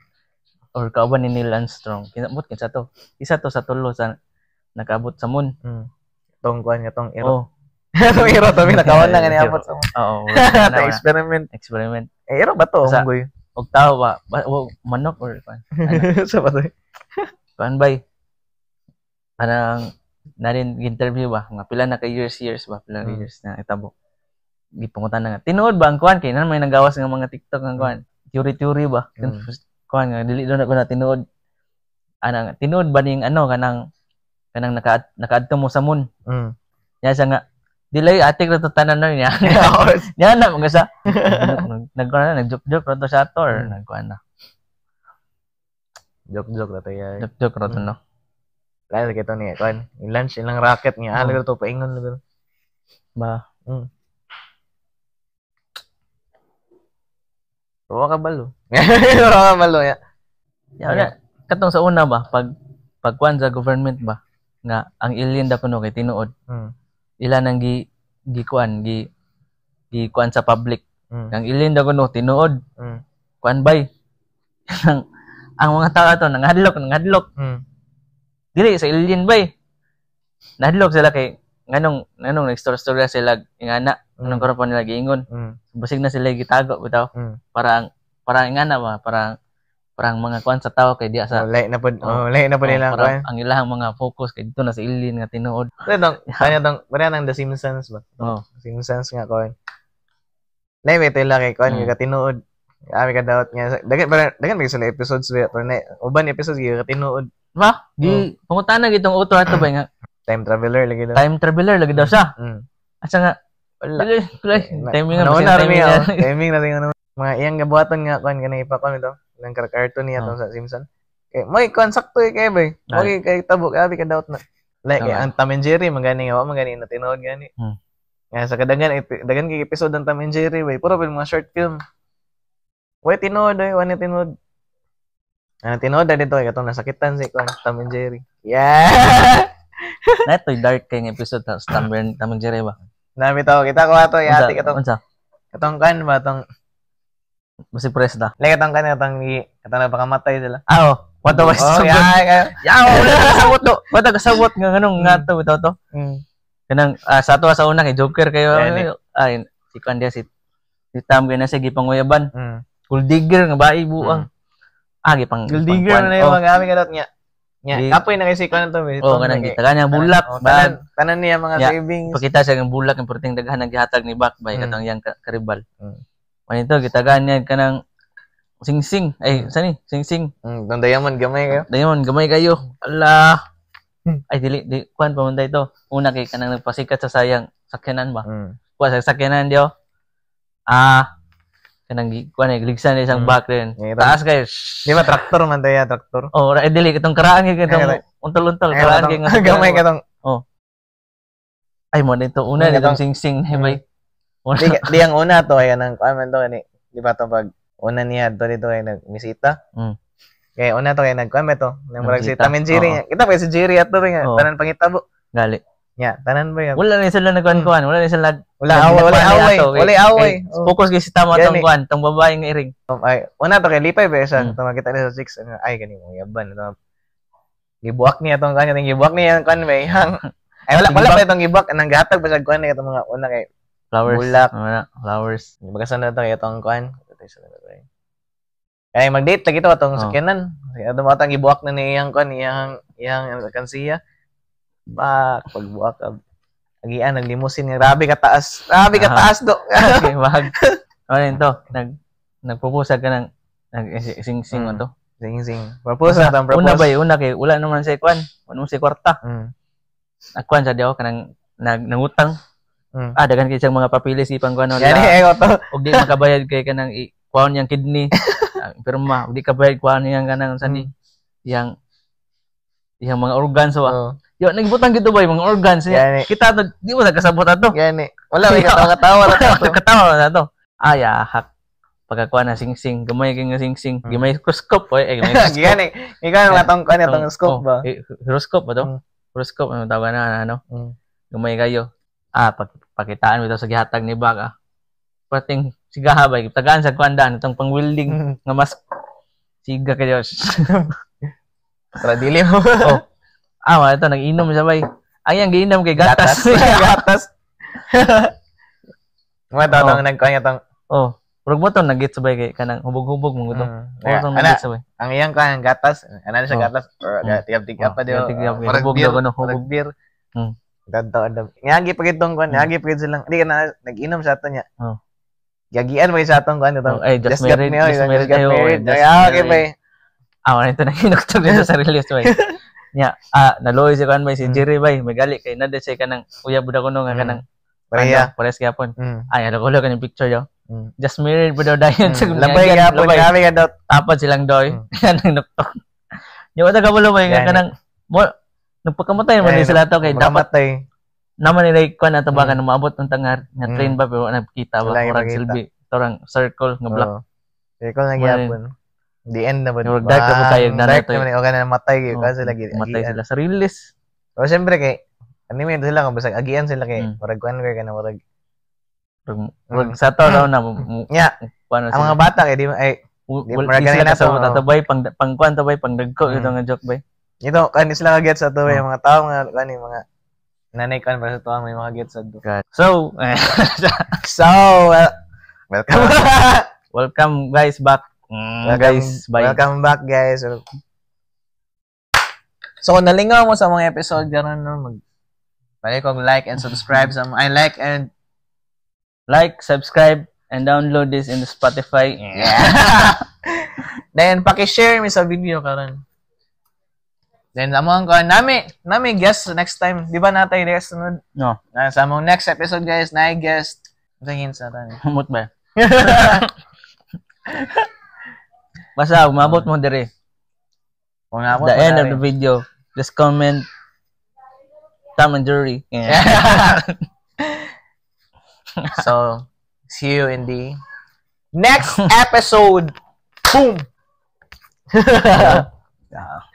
or kauban ni Neil Armstrong. Kinabot kinsa to? Isa to sa tulo sa nakaabot sa moon. Tong kuan nga tong ero. Oh. Tong ero to nakawan lang ani abot sa moon. Oo. Experiment. Experiment. Eh, ero ba to? Unggoy. Og tao ba? Manok or kuan? Sa ba to? Kuan bay. Anang na rin interview ba nga pila na ka years ba pila na years na itabo. Gipangutan na nga. Tinuod ba ang kuan kay nan may nagawas nga mga TikTok nga kuan. Theory ba? Kuan nga dili do na ko na tinuod. Anang tinuod ba ning ano kanang kanang nakaadto mo sa moon. Ya siya nga dilay atik ra to tanan na niya. Niya na mga sa nagkuan na nag-joke-joke ra to sa ato or nagkuan na. Joke-joke ra to ya. Joke-joke ra to no. Lalo kay to niya kuan. I-launch ilang rocket niya. Lugar to paingon lugar. Ba. Wa ka balo. Wa ka balo ya. Ya, katong sa una ba pag pagkuan sa government ba nga ang alien da kuno kay tinuod. Ila nang gi gikuan gi gikuan sa public. Ang alien da kuno tinuod. Kuan bay. Ang mga tao ato nanghadlok. Dili sa alien bay. Nahadlok sila kay nganong nganong nag-story sila ingana nganong karon pa nila giingon. Basig na sila gitago bitaw. Parang parang ingana ba parang parang mga kuan sa tao kay diya sa lahi na pud lahi na pud nila kuan. Ang ilahang mga focus kay dito na sa alien nga tinuod. Tong kanya tong parang ang The Simpsons ba. Oh. Simpsons nga kuan. Lahi may tela kay kuan nga tinuod. Ami ka daot nga dagan dagan may sila episodes ba pero na uban episodes gyud tinuod. Ba di pangutana gitong author ato ba nga time traveler lagi daw. Time traveler lagi daw siya. Asa nga wala. Timing na timing na rin mga iyang gabuhaton nga kuan kanang ipakon ito ng cartoon niya tong sa Simpson. Kay moy kuan sakto kay bay. Okay kay tabo abi ka daot na. Like ang Tom and Jerry magani nga wa magani na tinuod gani. Nga sa kadagan dagan kay episode ng Tom and Jerry bay puro pa mga short film. Way tinuod ay wa ni tinuod. Ano tinuod dito kay katong nasakitan si kuan Tom and Jerry. Yeah. Na to'y dark kay episode sa Tom and Jerry ba. Nami to kita ko ato yati katong. Unsa? Katong kan ba tong Basi press da. Like katong kan katong katong napakamatay sila. Ah, oh. What the was? Oh, yeah. Yeah, wala kasabot do. Wala kasabot nga nganong nga to bitaw to. Kanang sa ato sa una kay Joker kayo. Ay si kan dia si Tam kay na siya gipanguyaban. Gold digger nga bae buang. Ah gipang gold digger na yung mga aming kadot niya. Nya, kapoy na kay si kan to. Oh, kanang gitagan niya bulak, tanan, tanan niya mga savings. Pakita siya ng bulak ang perting daghan ang gihatag ni Bak bay katong yang karibal. Manito gitagan niya kanang singsing. Ay, sani? Singsing. Tong diamond gamay kayo. Diamond gamay kayo. Allah. Ay dili di kuan pa man ito. Una kay kanang nagpasikat sa sayang sakyanan ba. Kuan sa sakyanan diyo. Ah, kanang kuan ay ligsan na isang back rin. Taas kayo. Di ba traktor man tayo, traktor? Oh, ra dili itong karaan kay itong untol-untol karaan kay nga gamay katong. Oh. Ay mo dito una ditong singsing na bay. Di ang una to ay kanang kuan man to kani. Di ba to pag una niya to dito kay nagmisita. Kay una to kay nagkuan ba to? Nang murag si Tom and Jerry. Kita pa si Jerry ato nga tanan pangitabo. Gali. Nya, tanan ba yan? Wala na sila nagkuan-kuan, wala na sila wala away, wala away. Focus kay si Tama tong kuan, tong babae nga iring. Ay, una to kay lipay ba siya, to makita niya sa chicks, ay gani mo yaban to. Gibuak niya tong kanya, gibuak niya ang kuan may hang. Ay wala pa itong gibuak, nang gatag pa siya kuan niya itong mga una kay Flowers. Bulak. Wala, flowers. Bagasan na to kay atong kuan. Kaya mag-date lagi to atong sakyanan. Kaya ato matang gibuak na ni iyang kuan, iyang iyang alkansiya. Bak pagbuak agian naglimusin nga grabe ka taas. Grabe ka taas do. Okay, wag. Ano yun to? Nagpupusag ka ng nag sing-sing to. Sing sing. Propose na tong propose. Una ba, una kay wala naman sa kuan. Wala naman sa kwarta. Nagkuan sa diyo kanang nangutang. Ah, daghan kay siyang mga papilis ipang kuan Yani eh to. Og di makabayad kay kanang kuan niyang kidney. Pirma, og di kabayad kuan niyang kanang sa ni yang iyang mga organs wa. Yo, nagbutang gito ba yung mga organs niya? Kita to, di mo sa kasabot ato. Yani. Wala may katawa-katawa ra to. Katawa na to. Ay, ahak. Pagkakuha na sing-sing, gamay kay nga sing-sing, gamay horoscope oy, ay gamay horoscope. Gani. Ikaw ang atong kuan atong scope ba? Oh, horoscope ba to? Horoscope ano tawag na ano? Gamay kayo. Ah, pakitaan mo ito sa gihatag ni Bak ah. Pating sigaha ba tagaan sa kuan daan itong pang welding nga mas siga kayo. Tara dili mo. Oh. Ah, wala ito nag-inom siya bay. Ay, ang giinom kay gatas. Gatas. Mga to atong nagkuan atong Oh, murag mo to nag-gets bay kay kanang hubog-hubog mo to. Oh, ana, ana, ang iyang kuan gatas, ana siya gatas or tigap-tigap pa dio. Tigap-tigap, hubog daw kuno, hubog. Murag beer. Dadto adam. Ngagi pa gitong kuan, ngagi pa gid silang. Di ka na nag-inom sa ato niya. Gagian mo sa atong kuan itong. Oh, ay, just married, just married got kayo, married. just Ay, okay married. bay. Ah, wala ito naginuktok dito sa release bay. Nya, naluoy si kuan bay si Jerry bay, magali kay nade siya kanang uyab buda kuno nga kanang Pareha. ano, pares gyapon. Ay, ano ko kaning picture yo. Just married ba daw dayon sa Labay gyapon, grabe ka daw. Tapad silang doy. Kanang nuktok. Di ba tagabulo bay nga Gani. kanang mo nagpakamatay man ni sila to kay dapat Makamatay. naman nila kuan ato ba kanang maabot ng tangar nga train ba pero wala nagkita ba Wala murag nakita. silbi torang circle nga black. Oo. Circle na Wala gyapon. The end na ba? Murag dark na po kayo, Bang, na dark to eh. naman eh. Okay na namatay kayo. Oh, Kasi sila matay agian. sila sa release. O siyempre kay anime sila kung basag agian sila kay murag kuan kay kana murag Murag sa to daw na Nya, kuan ang mga bata kay di ay di wala murag sila ganun na to, kasabot oh. ato bay pang pang kuan to bay pang dagko ito nga joke bay. Ito kan sila ka gets ato yung mga tao mga kuan yung mga nanay kuan para sa tuwa may mga gets ato. So, So, welcome. Welcome guys back. Welcome, guys, bye. Welcome back guys. So kung nalingaw mo sa mga episode karon no, mag balik og like and subscribe sa I like and Like, subscribe, and download this in the Spotify. Yeah. Then paki-share mi sa video karon. Then among ko nami guest next time. Di ba natay guest sunod? No. Na sa among next episode guys, na guest. Tingin sa tan. Humot ba? Basta umabot mo dire. Kung naabot The mo end na of the rin. video, just comment Tom and Jerry. Yeah. So, see you in the next episode. Boom. Yeah.